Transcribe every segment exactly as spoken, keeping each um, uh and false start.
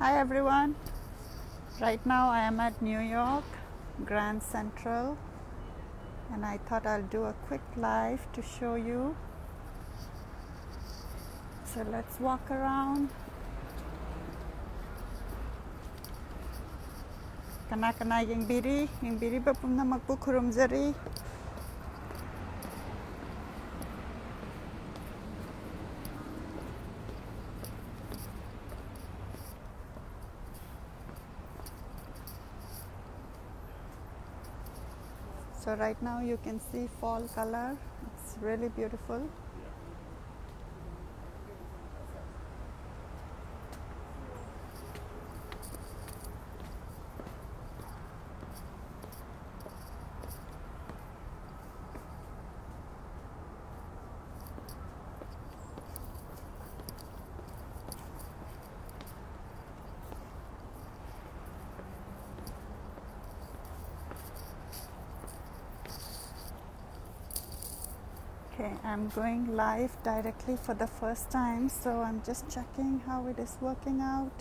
Hi everyone. Right now I am at New York Grand Central, and I thought I'll do a quick live to show you. So let's walk around. ꯀꯅꯥ ꯀꯅꯥ ꯌꯦꯡꯕꯤꯔꯤ? ꯌꯦꯡꯕꯤꯔꯤꯕ ꯄꯨꯝꯅꯃꯛꯄꯨ ꯈꯨꯔꯨꯝꯖꯔꯤ꯫ So right now you can see fall color. It's really beautiful. Okay, I'm going live directly for the first time, so I'm just checking how it is working out.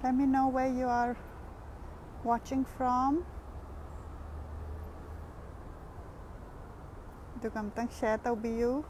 Let me know where you are watching from. ꯑꯗꯨꯒ ꯑꯝꯇꯪ share ꯇꯧꯕꯤꯌꯨ꯫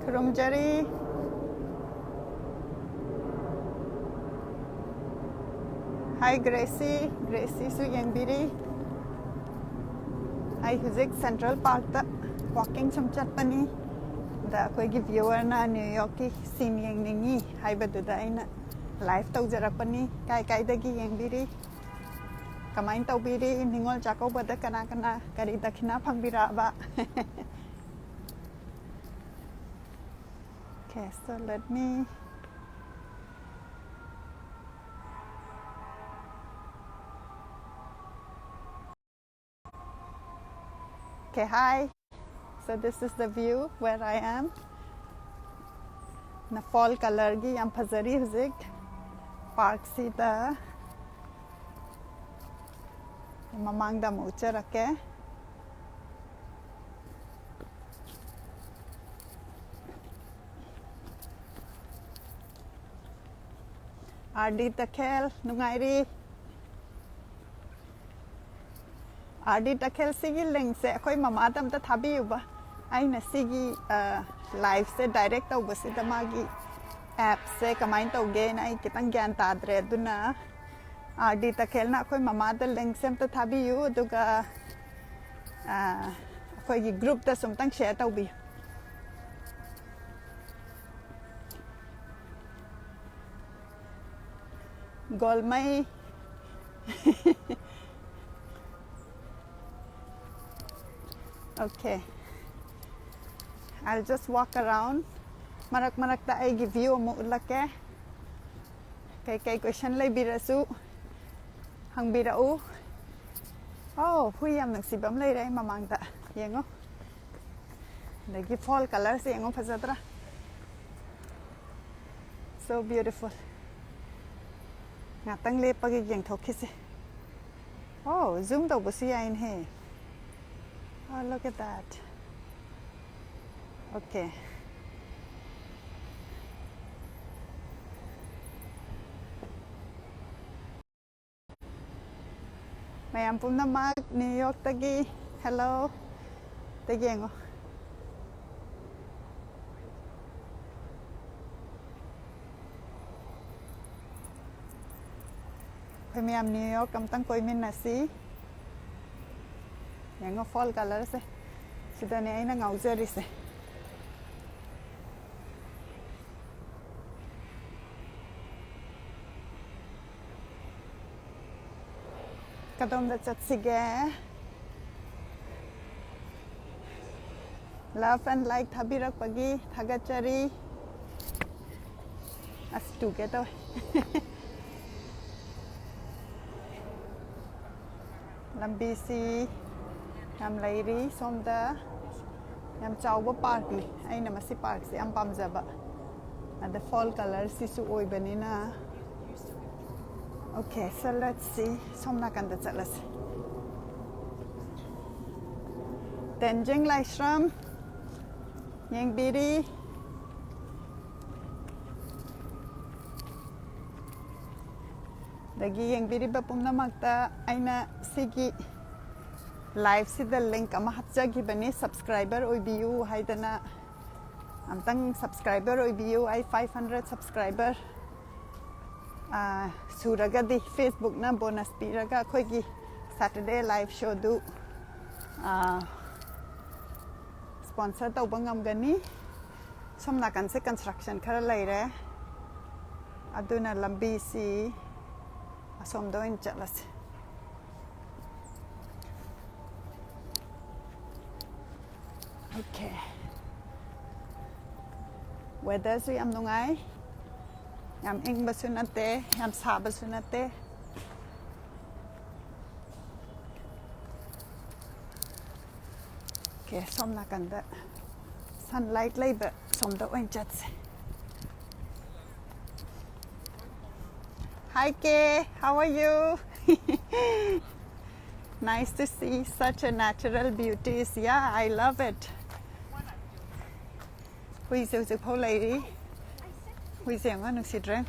ꯈꯨꯔꯨꯝꯖꯔꯤ꯫ Hi Gracie, Gracieꯁꯨ ꯌꯦꯡꯕꯤꯔꯤ꯫ ꯑꯩ ꯍꯧꯖꯤꯛ Central Parkꯇ ꯋꯥꯀꯤꯡ ꯁꯨꯝ ꯆꯠꯄꯅꯤ꯫ ꯑꯗ ꯑꯩꯈꯣꯏꯒꯤ ꯚ꯭ꯌꯨꯋꯔꯅ new ꯌꯣꯔꯛꯀꯤ ꯁꯤꯟ ꯌꯦꯡꯅꯤꯡꯉꯤ ꯍꯥꯏꯕꯗꯨꯗ ꯑꯩꯅ ꯂꯥꯏꯚ ꯇꯧꯖꯔꯛꯄꯅꯤ꯫ ꯀꯥꯏ ꯀꯥꯏꯗꯒꯤ ꯌꯦꯡꯕꯤꯔꯤ, ꯀꯃꯥꯏꯅ ꯇꯧꯕꯤꯔꯤ, ꯅꯤꯉꯣꯜ ꯆꯥꯛꯀꯧꯕꯗ ꯀꯅꯥ ꯀꯅꯥ ꯀꯔꯤ ꯗꯈꯤꯅꯥ ꯐꯪꯕꯤꯔꯛꯑꯕ? Okay, so let me Okay, hi. So this is the view where I am. ꯅ ꯐꯣꯜ ꯀꯂꯔꯒꯤ ꯌꯥꯝ ꯐꯖꯔꯤ ꯍꯧꯖꯤꯛ ꯄꯥꯔꯛꯁꯤꯗ꯫ ꯃꯃꯥꯡꯗ ꯑꯃꯨꯛ ꯎꯠꯆꯔꯛꯀꯦ꯫ ꯑꯥꯔ ꯗꯤ ꯇꯈꯦꯜ ꯅꯨꯡꯉꯥꯏꯔꯤ꯫ ꯑꯥꯔ ꯗꯤ ꯇꯈꯦꯜ ꯁꯤꯒꯤ ꯂꯤꯡꯁꯦ ꯑꯩꯈꯣꯏ ꯃꯃꯥꯗ ꯑꯝꯇ ꯊꯥꯕꯤꯌꯨꯕ꯫ ꯑꯩꯅ ꯁꯤꯒꯤ ꯂꯥꯏꯐꯁꯦ ꯗꯥꯏꯔꯦꯛ ꯇꯧꯕꯁꯤꯗ ꯃꯥꯒꯤ ꯑꯦꯞꯁꯦ ꯀꯃꯥꯏꯅ ꯇꯧꯒꯦꯅ ꯑꯩ ꯈꯤꯇꯪ ꯒ꯭ꯌꯥꯟ ꯇꯥꯗ꯭ꯔꯦ꯫ ꯑꯗꯨꯅ ꯑꯥꯔ ꯗꯤ ꯇꯈꯦꯜꯅ ꯑꯩꯈꯣꯏ ꯃꯃꯥꯗ ꯂꯤꯡꯁꯦ ꯑꯝꯇ ꯊꯥꯕꯤꯌꯨ, ꯑꯗꯨꯒ ꯑꯩꯈꯣꯏꯒꯤ ꯒ꯭ꯔꯨꯞꯇꯁꯨ ꯑꯝꯇꯪ ꯁꯤꯌꯔ ꯇꯧꯕꯤꯌꯨ꯫ ꯒꯣꯜꯃꯩ꯫ Okay. I'll just walk around. ꯃꯔꯛ ꯃꯔꯛꯇ ꯑꯩꯒꯤ ꯚ꯭ꯌꯨ ꯑꯃꯨꯛ ꯎꯠꯂꯛꯀꯦ꯫ ꯀꯩꯀꯩ ꯀꯣꯏꯁꯟ ꯂꯩꯕꯤꯔꯁꯨ ꯍꯪꯕꯤꯔꯛꯎ꯫ ꯑꯣ, ꯍꯨꯏ ꯌꯥꯝ ꯅꯨꯡꯁꯤꯕ ꯑꯃ ꯂꯩꯔꯦ ꯑꯩ ꯃꯃꯥꯡꯗ꯫ ꯌꯦꯡꯉꯣ꯫ ꯑꯗꯒꯤ ꯐꯣꯜ ꯀꯂꯔꯁꯦ ꯌꯦꯡꯉꯣ, ꯐꯖꯗ꯭ꯔꯥ? So beautiful. ꯉꯥꯛꯇꯪ ꯂꯦꯞꯄꯒ ꯌꯦꯡꯊꯣꯛꯈꯤꯁꯦ꯫ ꯑꯣ, ꯖꯨꯝ ꯇꯧꯕꯁꯨ ꯌꯥꯏꯅꯦꯍꯦ꯫ Oh, look at that. Okay. ꯃꯌꯥꯝ ꯄꯨꯝꯅꯃꯛ ꯅ꯭ꯌꯨ ꯌꯣꯔꯛꯇꯒꯤ ꯍꯦꯜꯂꯣ꯫ ꯇ ꯌꯦꯡꯉꯣ꯫ ꯑꯩꯈꯣꯏ ꯃꯌꯥꯝ ꯅ꯭ꯌꯨ ꯌꯣꯔꯛ ꯑꯝꯇꯪ ꯀꯣꯏꯃꯤꯟꯅꯁꯤ꯫ ꯌꯦꯡꯉꯣ, ꯐꯣꯜ ꯀꯂꯔꯁꯦ꯫ ꯁꯤꯗꯅꯦ ꯑꯩꯅ ꯉꯥꯎꯖꯔꯤꯁꯦ꯫ ꯀꯗꯣꯝꯗ ꯆꯠꯁꯤꯒꯦ? Love and like ꯊꯥꯕꯤꯔꯛꯄꯒꯤ ꯊꯥꯒꯠꯆꯔꯤ꯫ ꯑꯁ, ꯇꯨꯒꯦ ꯇꯧꯋꯦ꯫ ꯂꯝꯕꯤꯁꯤ ꯌꯥꯝ ꯂꯩꯔꯤ ꯁꯣꯝꯗ꯫ ꯌꯥꯝ ꯆꯥꯎꯕ parkꯅꯤ꯫ ꯑꯩꯅ ꯃꯁꯤ parkꯁꯦ ꯌꯥꯝ ꯄꯥꯝꯖꯕ꯫ ꯑꯗ fall colourꯁꯤꯁꯨ ꯑꯣꯏꯕꯅꯤꯅ꯫ Okay, so let's see. ꯁꯣꯝ ꯅꯥꯀꯟꯗ ꯆꯠꯂꯁꯤ꯫ ꯇꯦꯟꯖꯤꯡ ꯂꯥꯏꯁ꯭ꯔꯝ ꯌꯦꯡꯕꯤꯔꯤ꯫ ꯑꯗꯒꯤ ꯌꯦꯡꯕꯤꯔꯤꯕ ꯄꯨꯝꯅꯃꯛꯇ ꯑꯩꯅ ꯁꯤꯒꯤ liveꯁꯤꯗ link ꯑꯃ ꯍꯥꯞꯆꯈꯤꯕꯅꯤ, subscriber ꯑꯣꯏꯕꯤꯌꯨ ꯍꯥꯏꯗꯅ꯫ ꯑꯝꯇꯪ subscriber ꯑꯣꯏꯕꯤꯌꯨ꯫ ꯑꯩ five hundred subscriber, ꯑꯥ, ꯁꯨꯔꯒꯗꯤ Facebookꯅ bonus ꯄꯤꯔꯒ ꯑꯩꯈꯣꯏꯒꯤ Saturday live showꯗꯨ, ꯑꯥ, sponsor ꯇꯧꯕ ꯉꯝꯒꯅꯤ꯫ ꯁꯣꯝ ꯅꯥꯀꯟꯁꯦ construction ꯈꯔ ꯂꯩꯔꯦ, ꯑꯗꯨꯅ ꯂꯝꯕꯤꯁꯤ ꯑꯁꯣꯝꯗ ꯑꯣꯏꯅ ꯆꯠꯂꯁꯤ꯫ Okay. Weatherꯁꯨ ꯌꯥꯝ ꯅꯨꯡꯉꯥꯏ꯫ ꯌꯥꯝ ꯏꯪꯕꯁꯨ ꯅꯠꯇꯦ, ꯌꯥꯝ ꯁꯥꯕꯁꯨ ꯅꯠꯇꯦ꯫ Okay, ꯁꯣꯝ ꯅꯥꯀꯟꯗ sunlight ꯂꯩꯕ ꯁꯣꯝꯗ ꯑꯣꯏꯅ ꯆꯠꯁꯦ꯫ Hi, Kay. How are you? Nice to see such a natural beauties. Yeah, I love it. ꯍꯨꯏꯁꯦ ꯍꯧꯖꯤꯛ ꯐꯥꯎ ꯂꯩꯔꯤ꯫ ꯍꯨꯏꯁꯦ ꯌꯦꯡꯉꯣ, ꯅꯨꯡꯁꯤꯗ꯭ꯔꯦ?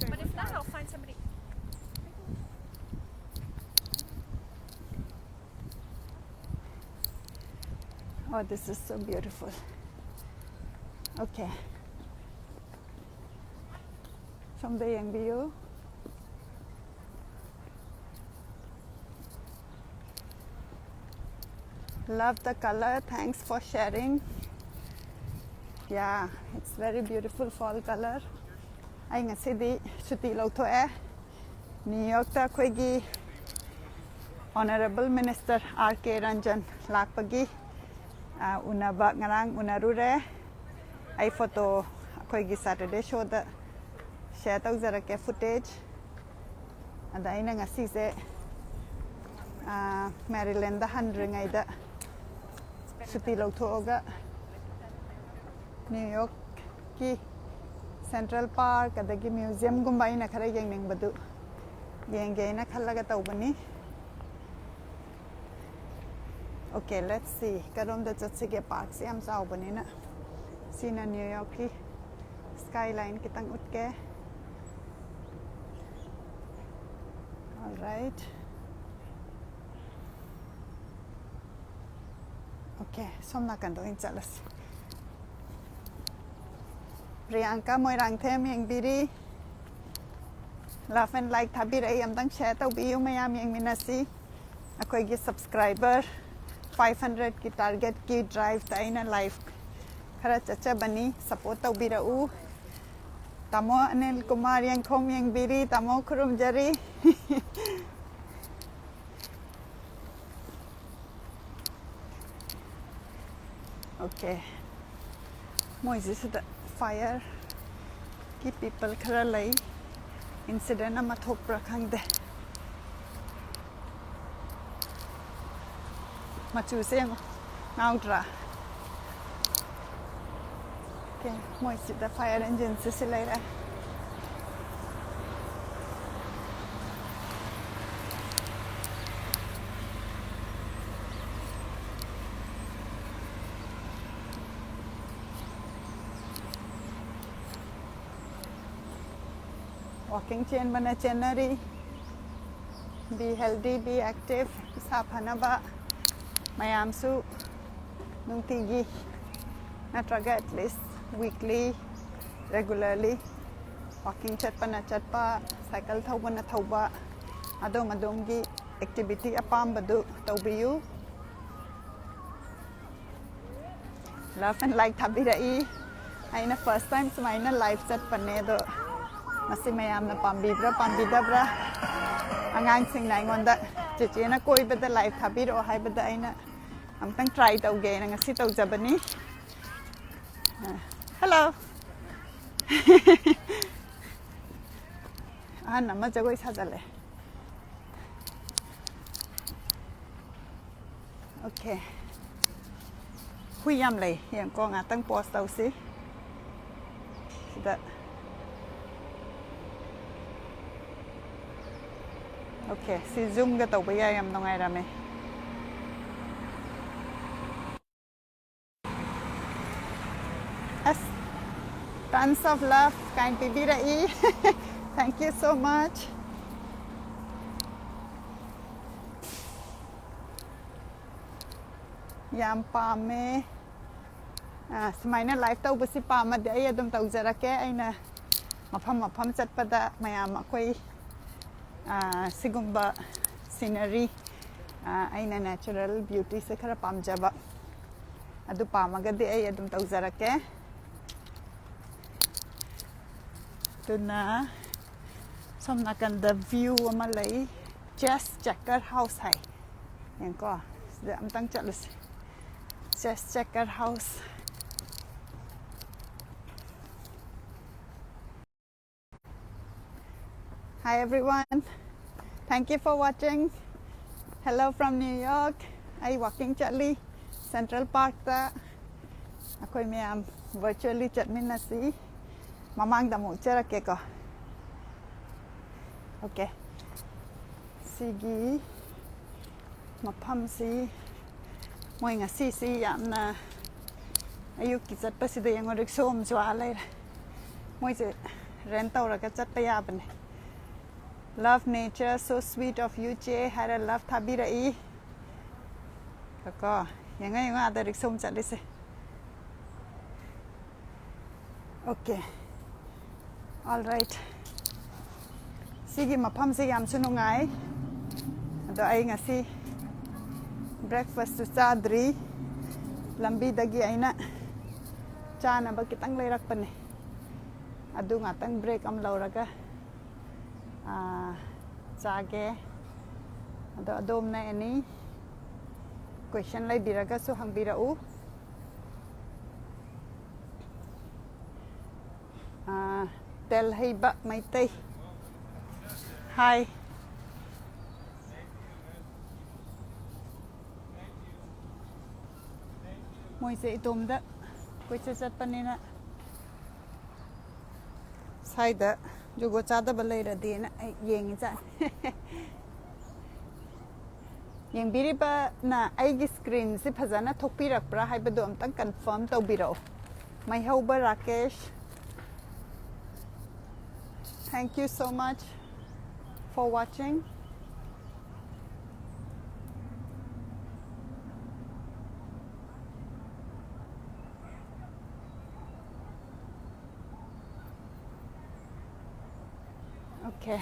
But if not, I'll find somebody. Oh, this is so beautiful. Okay. ꯁꯣꯝꯗ ꯌꯦꯡꯕꯤꯌꯨ꯫ Love the color. Thanks for sharing. Yeah, it's very beautiful fall color. ꯑꯩ ꯉꯁꯤꯗꯤ ꯁꯨꯇꯤ ꯂꯧꯊꯣꯛꯑꯦ꯫ ꯅ꯭ꯌꯨ ꯌꯣꯔꯛꯇ ꯑꯩꯈꯣꯏꯒꯤ Honorable Minister R K Ranjan ꯂꯥꯛꯄꯒꯤ, ꯑ, ꯎꯅꯕ ꯉꯔꯥꯡ ꯎꯅꯔꯨꯔꯦ꯫ ꯑꯩ ꯐꯣꯇꯣ ꯑꯩꯈꯣꯏꯒꯤ Saturday showꯗ share ꯇꯧꯖꯔꯛꯀꯦ, footage꯫ ꯑꯗ ꯑꯩꯅ ꯉꯁꯤꯁꯦ, ꯑ, ꯃꯦꯔꯤꯂꯦꯟꯗ ꯍꯟꯗ꯭ꯔꯤꯉꯩꯗ ꯁꯨꯇꯤ ꯂꯧꯊꯣꯛꯑꯒ ꯅ꯭ꯌꯨ ꯌꯣꯔꯛꯀꯤ Central Park ꯑꯗꯒꯤ museumꯒꯨꯝꯕ ꯑꯩꯅ ꯈꯔ ꯌꯦꯡꯅꯤꯡꯕꯗꯨ ꯌꯦꯡꯒꯦꯅ ꯈꯜꯂꯒ ꯇꯧꯕꯅꯤ꯫ Okay, let's see. ꯀꯔꯣꯝꯗ ꯆꯠꯁꯤꯒꯦ? Parkꯁꯦ ꯌꯥꯝ ꯆꯥꯎꯕꯅꯤꯅ꯫ ꯁꯤꯅ ꯅ꯭ꯌꯨ ꯌꯣꯔꯛꯀꯤ skyline ꯈꯤꯇꯪ ꯎꯠꯀꯦ꯫ All right. Okay, ꯁꯣꯝ ꯅꯥꯀꯟꯗ ꯑꯣꯏꯅ ꯆꯠꯂꯁꯤ꯫ Priyanka Moirangthem ꯌꯦꯡꯕꯤꯔꯤ꯫ Love and like ꯊꯥꯕꯤꯔꯛꯏ, ꯑꯝꯇꯪ share ꯇꯧꯕꯤꯌꯨ, ꯃꯌꯥꯝ ꯌꯦꯡꯃꯤꯟꯅꯁꯤ꯫ ꯑꯩꯈꯣꯏꯒꯤ subscriber five hundredꯀꯤ targetꯀꯤ driveꯇ ꯑꯩꯅ live ꯈꯔ ꯆꯠꯆꯕꯅꯤ, support ꯇꯧꯕꯤꯔꯛꯎ꯫ ꯇꯥꯃꯣ ꯑꯅꯤꯜ ꯀꯨꯃꯥꯔ ꯌꯦꯡꯈꯣꯝ ꯌꯦꯡꯕꯤꯔꯤ, ꯇꯥꯃꯣ ꯈꯨꯔꯨꯝꯖꯔꯤ꯫ Okay, ꯃꯣꯏꯁꯤꯁꯤꯗ fireꯒꯤ people ꯈꯔ ꯂꯩ꯫ Incident ꯑꯃ ꯊꯣꯛꯄ꯭ꯔꯥ ꯈꯪꯗꯦ꯫ ꯃꯆꯨꯁꯦ ꯌꯦꯡꯉꯣ, ꯉꯥꯎꯗ꯭ꯔꯥ? Okay, ꯃꯣꯏꯁꯤꯗ fire engineꯁꯦ ꯁꯤ ꯂꯩꯔꯦ꯫ Walking ꯆꯦꯟꯕꯅ ꯆꯦꯟꯅꯔꯤ꯫ Be healthy, be active, ꯏꯁꯥ ꯐꯅꯕ꯫ ꯃꯌꯥꯝꯁꯨ ꯅꯨꯡꯇꯤꯒꯤ ꯅꯠꯇ꯭ꯔꯒ at least weekly, regularly walking ꯆꯠꯄꯅ ꯆꯠꯄ, cycle ꯊꯧꯕꯅ ꯊꯧꯕ, ꯑꯗꯣꯝ ꯑꯗꯣꯝꯒꯤ activity ꯑꯄꯥꯝꯕꯗꯨ ꯇꯧꯕꯤꯌꯨ꯫ Love and like ꯊꯥꯕꯤꯔꯛꯏ꯫ ꯑꯩꯅ first time ꯁꯨꯃꯥꯏꯅ live ꯆꯠꯄꯅꯦ, ꯑꯗꯣ ꯃꯁꯤ ꯃꯌꯥꯝꯅ ꯄꯥꯝꯕꯤꯕ꯭ꯔꯥ ꯄꯥꯝꯕꯤꯗꯕ꯭ꯔꯥ? ꯑꯉꯥꯡꯁꯤꯡꯅ ꯑꯩꯉꯣꯟꯗ ꯆꯦꯆꯦꯅ ꯀꯣꯏꯕꯗ live ꯊꯥꯕꯤꯔꯛꯑꯣ ꯍꯥꯏꯕꯗ ꯑꯩꯅ ꯑꯝꯇꯪ try ꯇꯧꯒꯦꯅ ꯉꯁꯤ ꯇꯧꯖꯕꯅꯤ꯫ Hello꯫ ꯑꯍꯟ ꯑꯃ ꯖꯒꯣꯏ ꯁꯥꯖꯜꯂꯦ꯫ Okay꯫ ꯍꯨꯏ ꯌꯥꯝ ꯂꯩ꯫ ꯌꯦꯡꯀꯣ, ꯉꯥꯛꯇꯪ pause ꯇꯧꯁꯤ꯫ ꯁꯤꯗ꯫ Okay, ꯁꯤ zoomꯒ ꯇꯧꯕ ꯌꯥꯏ, ꯌꯥꯝ ꯅꯨꯡꯉꯥꯏꯔꯝꯃꯦ꯫ ꯑꯁ, tons of love ꯀꯥꯏꯅ ꯄꯤꯕꯤꯔꯛꯏ꯫ Thank you so much꯫ ꯌꯥꯝ ꯄꯥꯝꯃꯦ꯫ ꯑꯥ, ꯁꯨꯃꯥꯏꯅ live ꯇꯧꯕꯁꯤ ꯄꯥꯝꯃꯗꯤ ꯑꯩ ꯑꯗꯨꯝ ꯇꯧꯖꯔꯛꯀꯦ꯫ ꯑꯩꯅ ꯃꯐꯝ ꯃꯐꯝ ꯆꯠꯄꯗ ꯃꯌꯥꯝ ꯑꯩꯈꯣꯏ, ꯑꯥ, ꯁꯤꯒꯨꯝꯕ scenery, ꯑꯥ, ꯑꯩꯅ natural beautyꯁꯦ ꯈꯔ ꯄꯥꯝꯖꯕ, ꯑꯗꯨ ꯄꯥꯝꯃꯒꯗꯤ ꯑꯩ ꯑꯗꯨꯝ ꯇꯧꯖꯔꯛꯀꯦ꯫ ꯑꯗꯨꯅ ꯁꯣꯝ ꯅꯥꯀꯟꯗ view ꯑꯃ ꯂꯩ, Chess Checker House ꯍꯥꯏ꯫ ꯌꯦꯡꯀꯣ, ꯁꯤꯗ ꯑꯝꯇꯪ ꯆꯠꯂꯨꯁꯤ꯫ Chess Checker House. Hi everyone. Thank you for watching. Hello from New York. ꯑꯩ walking ꯆꯠꯂꯤ Central Parkꯇ꯫ ꯑꯩꯈꯣꯏ ꯃꯌꯥꯝ virtually ꯆꯠꯃꯤꯟꯅꯁꯤ꯫ ꯃꯃꯥꯡꯗ ꯑꯃꯨꯛ ꯎꯠꯆꯔꯛꯀꯦꯀꯣ꯫ Okay꯫ ꯁꯤꯒꯤ ꯃꯐꯝꯁꯤ ꯃꯣꯏ ꯉꯁꯤꯁꯤ ꯌꯥꯝꯅ ꯑꯌꯨꯛꯀꯤ ꯆꯠꯄꯁꯤꯗ ꯌꯦꯡꯉꯣ, ꯔꯤꯛꯁꯣ ꯑꯃꯁꯨ ꯑꯥ ꯂꯩꯔꯦ꯫ ꯃꯣꯏꯁꯦ rent ꯇꯧꯔꯒ ꯆꯠꯄ ꯌꯥꯕꯅꯦ꯫ Love nature, so sweet of you ꯆꯦ ꯍꯥꯏꯔ love ꯊꯥꯕꯤꯔꯛꯏ꯫ ꯀꯣ, ꯌꯦꯡꯉꯣ ꯌꯦꯡꯉꯣ, ꯑꯥꯗ ꯔꯤꯛꯁꯣ ꯑꯃ ꯆꯠꯂꯤꯁꯦ꯫ Okay꯫ All right꯫ ꯁꯤꯒꯤ ꯃꯐꯝꯁꯦ ꯌꯥꯝꯁꯨ ꯅꯨꯡꯉꯥꯏ꯫ ꯑꯗꯣ ꯑꯩ ꯉꯁꯤ breakfastꯁꯨ ꯆꯥꯗ꯭ꯔꯤ꯫ ꯂꯝꯕꯤꯗꯒꯤ ꯑꯩꯅ ꯆꯥꯅꯕ ꯈꯤꯇꯪ ꯂꯩꯔꯛꯄꯅꯦ꯫ ꯑꯗꯨ ꯉꯥꯛꯇꯪ break ꯑꯃ ꯂꯧꯔꯒ, ꯑꯥ, ꯆꯥꯒꯦ꯫ ꯑꯗꯣ ꯑꯗꯣꯝꯅ any question ꯂꯩꯕꯤꯔꯒꯁꯨ ꯍꯪꯕꯤꯔꯛꯎ꯫ ꯑꯥ, ꯇꯦꯜ ꯍꯩꯕ ꯃꯩꯇꯩ꯫ Hi꯫ ꯃꯣꯏꯁꯦ ꯏꯇꯣꯝꯗ ꯀꯣꯏꯆꯠ ꯆꯠꯄꯅꯤꯅ ꯁ꯭ꯋꯥꯏꯗ ꯖꯨꯒꯣꯠ ꯆꯥꯗꯕ ꯂꯩꯔꯗꯤꯅ ꯑꯩ ꯌꯦꯡꯉꯤꯖꯥꯠꯅꯤ꯫ ꯌꯦꯡꯕꯤꯔꯤꯕꯅ ꯑꯩꯒꯤ screenꯁꯤ ꯐꯖꯅ ꯊꯣꯛꯄꯤꯔꯛꯄ꯭ꯔꯥ ꯍꯥꯏꯕꯗꯣ ꯑꯝꯇꯪ confirm ꯇꯧꯕꯤꯔꯛꯑꯣ꯫ ꯃꯩꯍꯧꯕ Rakesh, thank you so much for watching. Okay꯫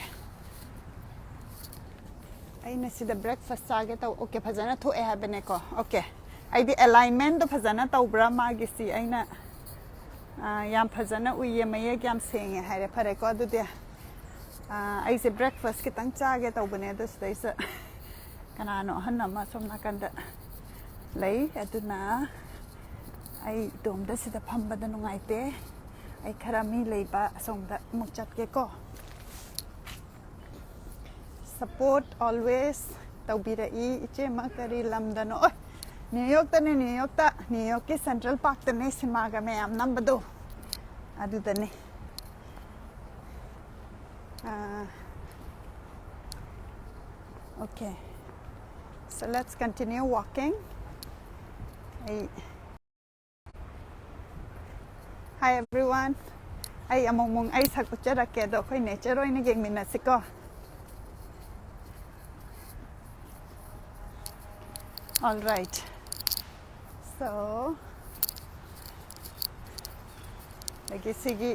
ꯑꯩꯅ ꯁꯤꯗ breakfast ꯆꯥꯒꯦ ꯇꯧ꯫ Okay, ꯐꯖꯅ ꯊꯣꯛꯑꯦ ꯍꯥꯏꯕꯅꯦꯀꯣ꯫ Okay꯫ ꯑꯩꯗꯤ alignmentꯗꯣ ꯐꯖꯅ ꯇꯧꯕ꯭ꯔꯥ ꯃꯥꯒꯤꯁꯤ? ꯑꯩꯅ, ꯑꯥ, ꯌꯥꯝ ꯐꯖꯅ ꯎꯏꯌꯦ, ꯃꯌꯦꯛ ꯌꯥꯝ ꯁꯦꯡꯉꯦ ꯍꯥꯏꯔꯦ꯫ ꯐꯔꯦꯀꯣ, ꯑꯗꯨꯗꯤ, ꯑꯥ, ꯑꯩꯁꯦ breakfast ꯈꯤꯇꯪ ꯆꯥꯒꯦ ꯇꯧꯕꯅꯦ꯫ ꯑꯗꯨ ꯁꯤꯗꯩꯁꯤꯗ ꯀꯅꯥꯅꯣ ꯑꯍꯟ ꯑꯃ ꯑꯁꯣꯝ ꯅꯥꯀꯟꯗ ꯂꯩ꯫ ꯑꯗꯨꯅ ꯑꯩ ꯏꯇꯣꯝꯗ ꯁꯤꯗ ꯐꯝꯕꯗ ꯅꯨꯡꯉꯥꯏꯇꯦ꯫ ꯑꯩ ꯈꯔ ꯃꯤ ꯂꯩꯕ ꯑꯁꯣꯝꯗ ꯑꯃꯨꯛ ꯆꯠꯀꯦꯀꯣ꯫ Support always ꯇꯧꯕꯤꯔꯛꯏ ꯏꯆꯦꯃ꯫ ꯀꯔꯤ ꯂꯝꯗꯅꯣ? ꯑꯣꯏ, New Yorkꯇꯅꯦ, New Yorkꯇ, New Yorkꯀꯤ Central Parkꯇꯅꯦ ꯁꯤꯅꯦꯃꯥꯒ ꯃꯌꯥꯝ ꯅꯝꯕꯗꯣ, ꯑꯗꯨꯗꯅꯦ꯫ ꯑꯥ, okay, so let's continue walking. ꯑꯩ Hi everyone. ꯑꯩ ꯑꯃꯨꯛ ꯑꯃꯨꯛ ꯑꯩ ꯁꯛ ꯎꯠꯆꯔꯛꯀꯦ, ꯑꯗꯣ ꯑꯩꯈꯣꯏ nature ꯑꯣꯏꯅ ꯌꯦꯡꯃꯤꯟꯅꯁꯤꯀꯣ꯫ All right. So, ꯑꯗꯒꯤ ꯁꯤꯒꯤ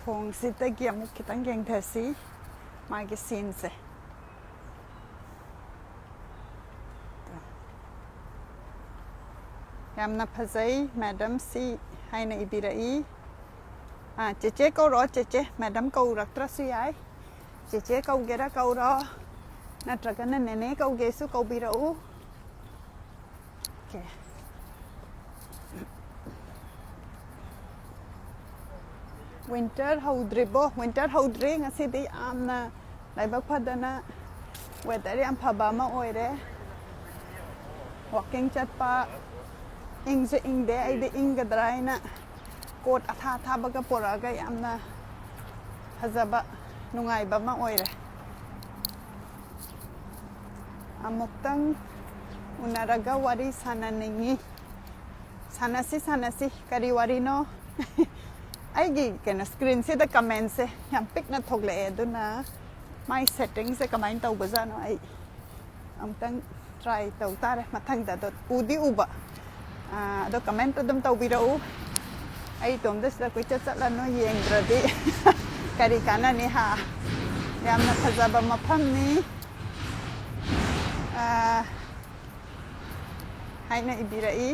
ꯊꯣꯡꯁꯤꯗꯒꯤ ꯑꯃꯨꯛ ꯈꯤꯇꯪ ꯌꯦꯡꯊꯁꯤ ꯃꯥꯒꯤ sceneꯁꯦ꯫ ꯌꯥꯝꯅ ꯐꯖꯩ꯫ ꯃꯦꯗꯝ ꯁꯤ ꯍꯥꯏꯅ ꯏꯕꯤꯔꯛꯏ꯫ ꯑꯥ, ꯆꯦꯆꯦ ꯀꯧꯔꯣ, ꯆꯦꯆꯦ꯫ ꯃꯦꯗꯝ ꯀꯧꯔꯛꯇ꯭ꯔꯁꯨ ꯌꯥꯏ꯫ ꯆꯦꯆꯦ ꯀꯧꯒꯦꯔꯥ ꯀꯧꯔꯣ, ꯅꯠꯇ꯭ꯔꯒꯅ ꯅꯦꯅꯦ ꯀꯧꯒꯦꯁꯨ ꯀꯧꯕꯤꯔꯛꯎ꯫ ꯑꯣꯀꯦ꯫ ꯋꯤꯟꯇꯔ ꯍꯧꯗ꯭ꯔꯤꯕꯣ? ꯋꯤꯟꯇꯔ ꯍꯧꯗ꯭ꯔꯤ꯫ ꯉꯁꯤꯗꯤ ꯌꯥꯝꯅ ꯂꯥꯏꯕꯛ ꯐꯗꯅ ꯋꯦꯗꯔ ꯌꯥꯝ ꯐꯕ ꯑꯃ ꯑꯣꯏꯔꯦ꯫ ꯋꯥꯀꯤꯡ ꯆꯠꯄ, ꯏꯪꯁꯨ ꯏꯪꯗꯦ꯫ ꯑꯩꯗꯤ ꯏꯪꯒꯗ꯭ꯔꯥ ꯍꯥꯏꯅ ꯀꯣꯠ ꯑꯊꯥ ꯑꯊꯥꯕꯒ ꯄꯨꯔꯛꯑꯒ ꯌꯥꯝꯅ ꯐꯖꯕ, ꯅꯨꯡꯉꯥꯏꯕ ꯑꯃ ꯑꯣꯏꯔꯦ꯫ ꯑꯃꯨꯛꯇꯪ ꯎꯅꯔꯒ ꯋꯥꯔꯤ ꯁꯥꯟꯅꯅꯤꯡꯉꯤ꯫ ꯁꯥꯟꯅꯁꯤ, ꯁꯥꯟꯅꯁꯤ꯫ ꯀꯔꯤ ꯋꯥꯔꯤꯅꯣ? ꯑꯩꯒꯤ ꯀꯩꯅꯣ ꯁ꯭ꯀ꯭ꯔꯤꯟꯁꯤꯗ ꯀꯃꯦꯟꯁꯦ ꯌꯥꯝ ꯄꯤꯛꯅ ꯊꯣꯛꯂꯛꯑꯦ, ꯑꯗꯨꯅ ꯃꯥꯏ ꯁꯦꯠꯇꯤꯡꯁꯦ ꯀꯃꯥꯏꯅ ꯇꯧꯕꯖꯥꯠꯅꯣ? ꯑꯩ ꯑꯃꯨꯛꯇꯪ ꯇ꯭ꯔꯥꯏ ꯇꯧ ꯇꯥꯔꯦ꯫ ꯃꯊꯪꯗ ꯑꯗꯣ ꯎꯗꯤ ꯎꯕ, ꯑꯥ, ꯑꯗꯣ ꯀꯃꯦꯟ ꯑꯗꯨꯝ ꯇꯧꯕꯤꯔꯛꯎ꯫ ꯑꯩ ꯏꯇꯣꯝꯗ ꯁꯤꯗ ꯀꯣꯏꯆꯠ ꯆꯠꯂꯅꯨ, ꯌꯦꯡꯗ꯭ꯔꯗꯤ ꯀꯔꯤ ꯀꯥꯟꯅꯅꯤ ꯍꯥ? ꯌꯥꯝꯅ ꯐꯖꯕ ꯃꯐꯝꯅꯤ꯫ ꯑꯥ, ꯍꯥꯏꯅ ꯏꯕꯤꯔꯛꯏ꯫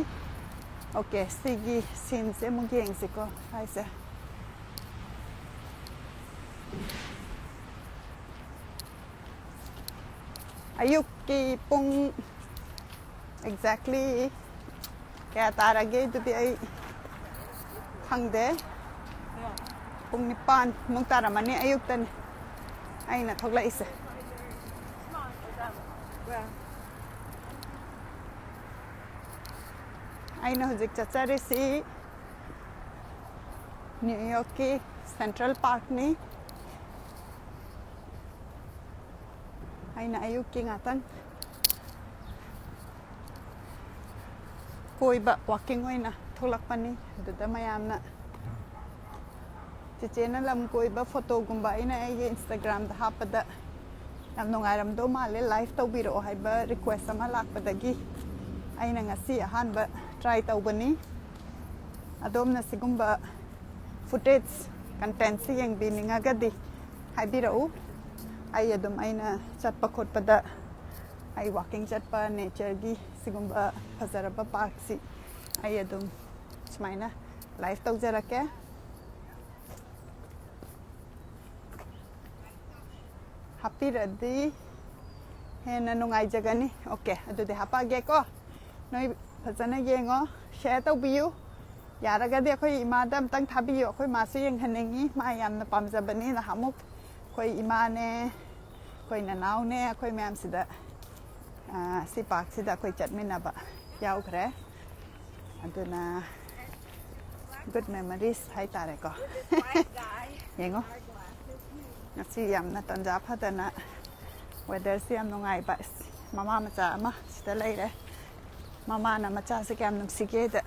ꯑꯣꯀꯦ, ꯁꯤꯒꯤ ꯁꯤꯟꯁꯦ ꯑꯃꯨꯛ ꯌꯦꯡꯁꯤꯀꯣ꯫ ꯍꯥꯏꯁꯦ, ꯑꯌꯨꯛꯀꯤ ꯄꯨꯡ exactly ꯀꯌꯥ ꯇꯥꯔꯒꯦ? ꯑꯗꯨꯗꯤ ꯑꯩ ꯈꯪꯗꯦ꯫ ꯄꯨꯡ ꯅꯤꯄꯥꯟ ꯃꯨꯛ ꯇꯥꯔꯝꯃꯅꯤ꯫ ꯑꯌꯨꯛꯇꯅꯤ ꯑꯩꯅ ꯊꯣꯛꯂꯛꯏꯁꯦ꯫ ꯑꯩꯅ ꯍꯧꯖꯤꯛ ꯆꯠꯆꯔꯤꯁꯤ ꯅ꯭ꯌꯨ ꯌꯣꯔꯛꯀꯤ ꯁꯦꯟꯇ꯭ꯔꯦꯜ ꯄꯥꯔꯛꯅꯤ꯫ ꯑꯩꯅ ꯑꯌꯨꯛꯀꯤ ꯉꯥꯛꯇꯪ ꯀꯣꯏꯕ, ꯋꯥꯀꯤꯡ ꯑꯣꯏꯅ ꯊꯣꯛꯂꯛꯄꯅꯤ꯫ ꯑꯗꯨꯗ ꯃꯌꯥꯝꯅ ꯆꯦꯆꯦꯅ ꯂꯝ ꯀꯣꯏꯕ ꯐꯣꯇꯣꯒꯨꯝꯕ ꯑꯩꯅ ꯑꯩꯒꯤ ꯏꯟꯁꯇꯥꯒ꯭ꯔꯥꯝꯗ ꯍꯥꯞꯄꯗ ꯌꯥꯝ ꯅꯨꯡꯉꯥꯏꯔꯝꯗꯧ ꯃꯥꯜꯂꯦ, ꯂꯥꯏꯚ ꯇꯧꯕꯤꯔꯛꯑꯣ ꯍꯥꯏꯕ ꯔꯤꯀ꯭ꯋꯦꯁ ꯑꯃ ꯂꯥꯛꯄꯗꯒꯤ ꯑꯩꯅ ꯉꯁꯤ ꯑꯍꯥꯟꯕ ꯇ꯭ꯔꯥꯏ ꯇꯧꯕꯅꯤ꯫ ꯑꯗꯣꯝꯅ ꯁꯤꯒꯨꯝꯕ ꯐꯨꯇꯦꯖ ꯀꯟꯇꯦꯟꯁꯤ ꯌꯦꯡꯕꯤꯅꯤꯡꯉꯒꯗꯤ ꯍꯥꯏꯕꯤꯔꯛꯎ꯫ ꯑꯩ ꯑꯗꯨꯝ ꯑꯩꯅ ꯆꯠꯄ ꯈꯣꯠꯄꯗ, ꯑꯩ ꯋꯥꯀꯤꯡ ꯆꯠꯄ, ꯅꯦꯆꯔꯒꯤ ꯁꯤꯒꯨꯝꯕ ꯐꯖꯔꯕ ꯄꯥꯔꯛꯁꯤ ꯑꯩ ꯑꯗꯨꯝ ꯁꯨꯃꯥꯏꯅ ꯂꯥꯏꯐ ꯇꯧꯖꯔꯛꯀꯦ꯫ ꯍꯥꯞꯄꯤꯔꯗꯤ ꯍꯦꯟꯅ ꯅꯨꯡꯉꯥꯏꯖꯒꯅꯤ꯫ ꯑꯣꯀꯦ, ꯑꯗꯨꯗꯤ ꯍꯥꯄꯛꯑꯒꯦꯀꯣ꯫ ꯅꯣꯏ ꯐꯖꯅ ꯌꯦꯡꯉꯣ, ꯁꯤꯌꯔ ꯇꯧꯕꯤꯌꯨ꯫ ꯌꯥꯔꯒꯗꯤ ꯑꯩꯈꯣꯏ ꯏꯃꯥꯗ ꯑꯝꯇꯪ ꯊꯥꯕꯤꯌꯨ꯫ ꯑꯩꯈꯣꯏ ꯃꯥꯁꯨ ꯌꯦꯡꯍꯟꯅꯤꯡꯉꯤ꯫ ꯃꯥ ꯌꯥꯝꯅ ꯄꯥꯝꯖꯕꯅꯤ꯫ ꯅꯍꯥꯟꯃꯨꯛ ꯑꯩꯈꯣꯏ ꯏꯃꯥꯅꯦ, ꯑꯩꯈꯣꯏ ꯅꯅꯥꯎꯅꯦ, ꯑꯩꯈꯣꯏ ꯃꯌꯥꯝꯁꯤꯗ, ꯑꯥ, ꯁꯤ ꯄꯥꯔꯛꯁꯤꯗ ꯑꯩꯈꯣꯏ ꯆꯠꯃꯤꯟꯅꯕ ꯌꯥꯎꯈ꯭ꯔꯦ꯫ ꯑꯗꯨꯅ ꯒꯨꯗ ꯃꯦꯃꯣꯔꯤꯁ ꯍꯥꯏꯇꯥꯔꯦꯀꯣ꯫ ꯌꯦꯡꯉꯣ, ꯉꯁꯤ ꯌꯥꯝꯅ ꯇꯟꯖꯥ ꯐꯗꯅ ꯋꯦꯗꯔꯁꯤ ꯌꯥꯝ ꯅꯨꯡꯉꯥꯏꯕ꯫ ꯏꯁ, ꯃꯃꯥ ꯃꯆꯥ ꯑꯃ ꯁꯤꯗ ꯂꯩꯔꯦ꯫ ꯃꯃꯥꯅ ꯃꯆꯥꯁꯦ ꯀꯌꯥꯝ ꯅꯨꯡꯁꯤꯒꯦꯗ,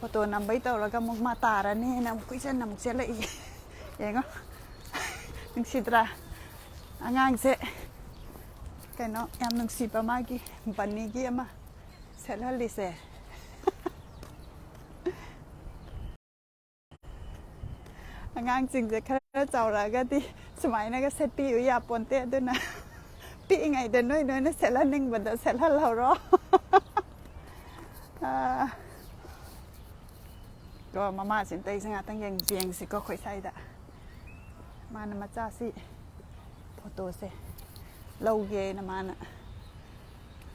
ꯐꯣꯇꯣ ꯅꯝꯕꯩ ꯇꯧꯔꯒ ꯑꯃꯨꯛ ꯃꯥ ꯇꯥꯔꯅꯤꯅ ꯑꯃꯨꯛ ꯀꯣꯏꯆꯦꯟ ꯑꯃꯨꯛ ꯆꯦꯜꯂꯛꯏ꯫ ꯌꯦꯡꯉꯣ, ꯅꯨꯡꯁꯤꯗ꯭ꯔꯥ? ꯑꯉꯥꯡꯁꯦ ꯀꯩꯅꯣ ꯌꯥꯝ ꯅꯨꯡꯁꯤꯕ, ꯃꯥꯒꯤ ꯕꯟꯅꯤꯒꯤ ꯑꯃ ꯁꯦꯠꯍꯜꯂꯤꯁꯦ꯫ ꯑꯉꯥꯡꯁꯤꯡꯁꯦ ꯈꯔ ꯆꯥꯎꯔꯛꯑꯒꯗꯤ ꯁꯨꯃꯥꯏꯅꯒ ꯁꯦꯠꯄꯤꯌꯨ ꯌꯥꯄꯣꯟꯇꯦ꯫ ꯑꯗꯨꯅ ꯄꯤꯛꯏꯉꯩꯗ ꯅꯣꯏ ꯅꯣꯏꯅ ꯁꯦꯠꯍꯟꯅꯤꯡꯕꯗꯣ ꯁꯦꯠꯍꯜꯍꯧꯔꯣ꯫ ꯑꯥ, ꯀꯣ, ꯃꯃꯥꯁꯤꯅ ꯇꯧꯔꯤꯁꯦ ꯉꯥꯛꯇꯪ ꯌꯦꯡ-, ꯌꯦꯡꯁꯤꯀꯣ ꯑꯩꯈꯣꯏ ꯁ꯭ꯋꯥꯏꯗ꯫ ꯃꯥꯅ ꯃꯆꯥꯁꯤ ꯐꯣꯇꯣꯁꯦ ꯂꯧꯒꯦꯅ ꯃꯥꯅ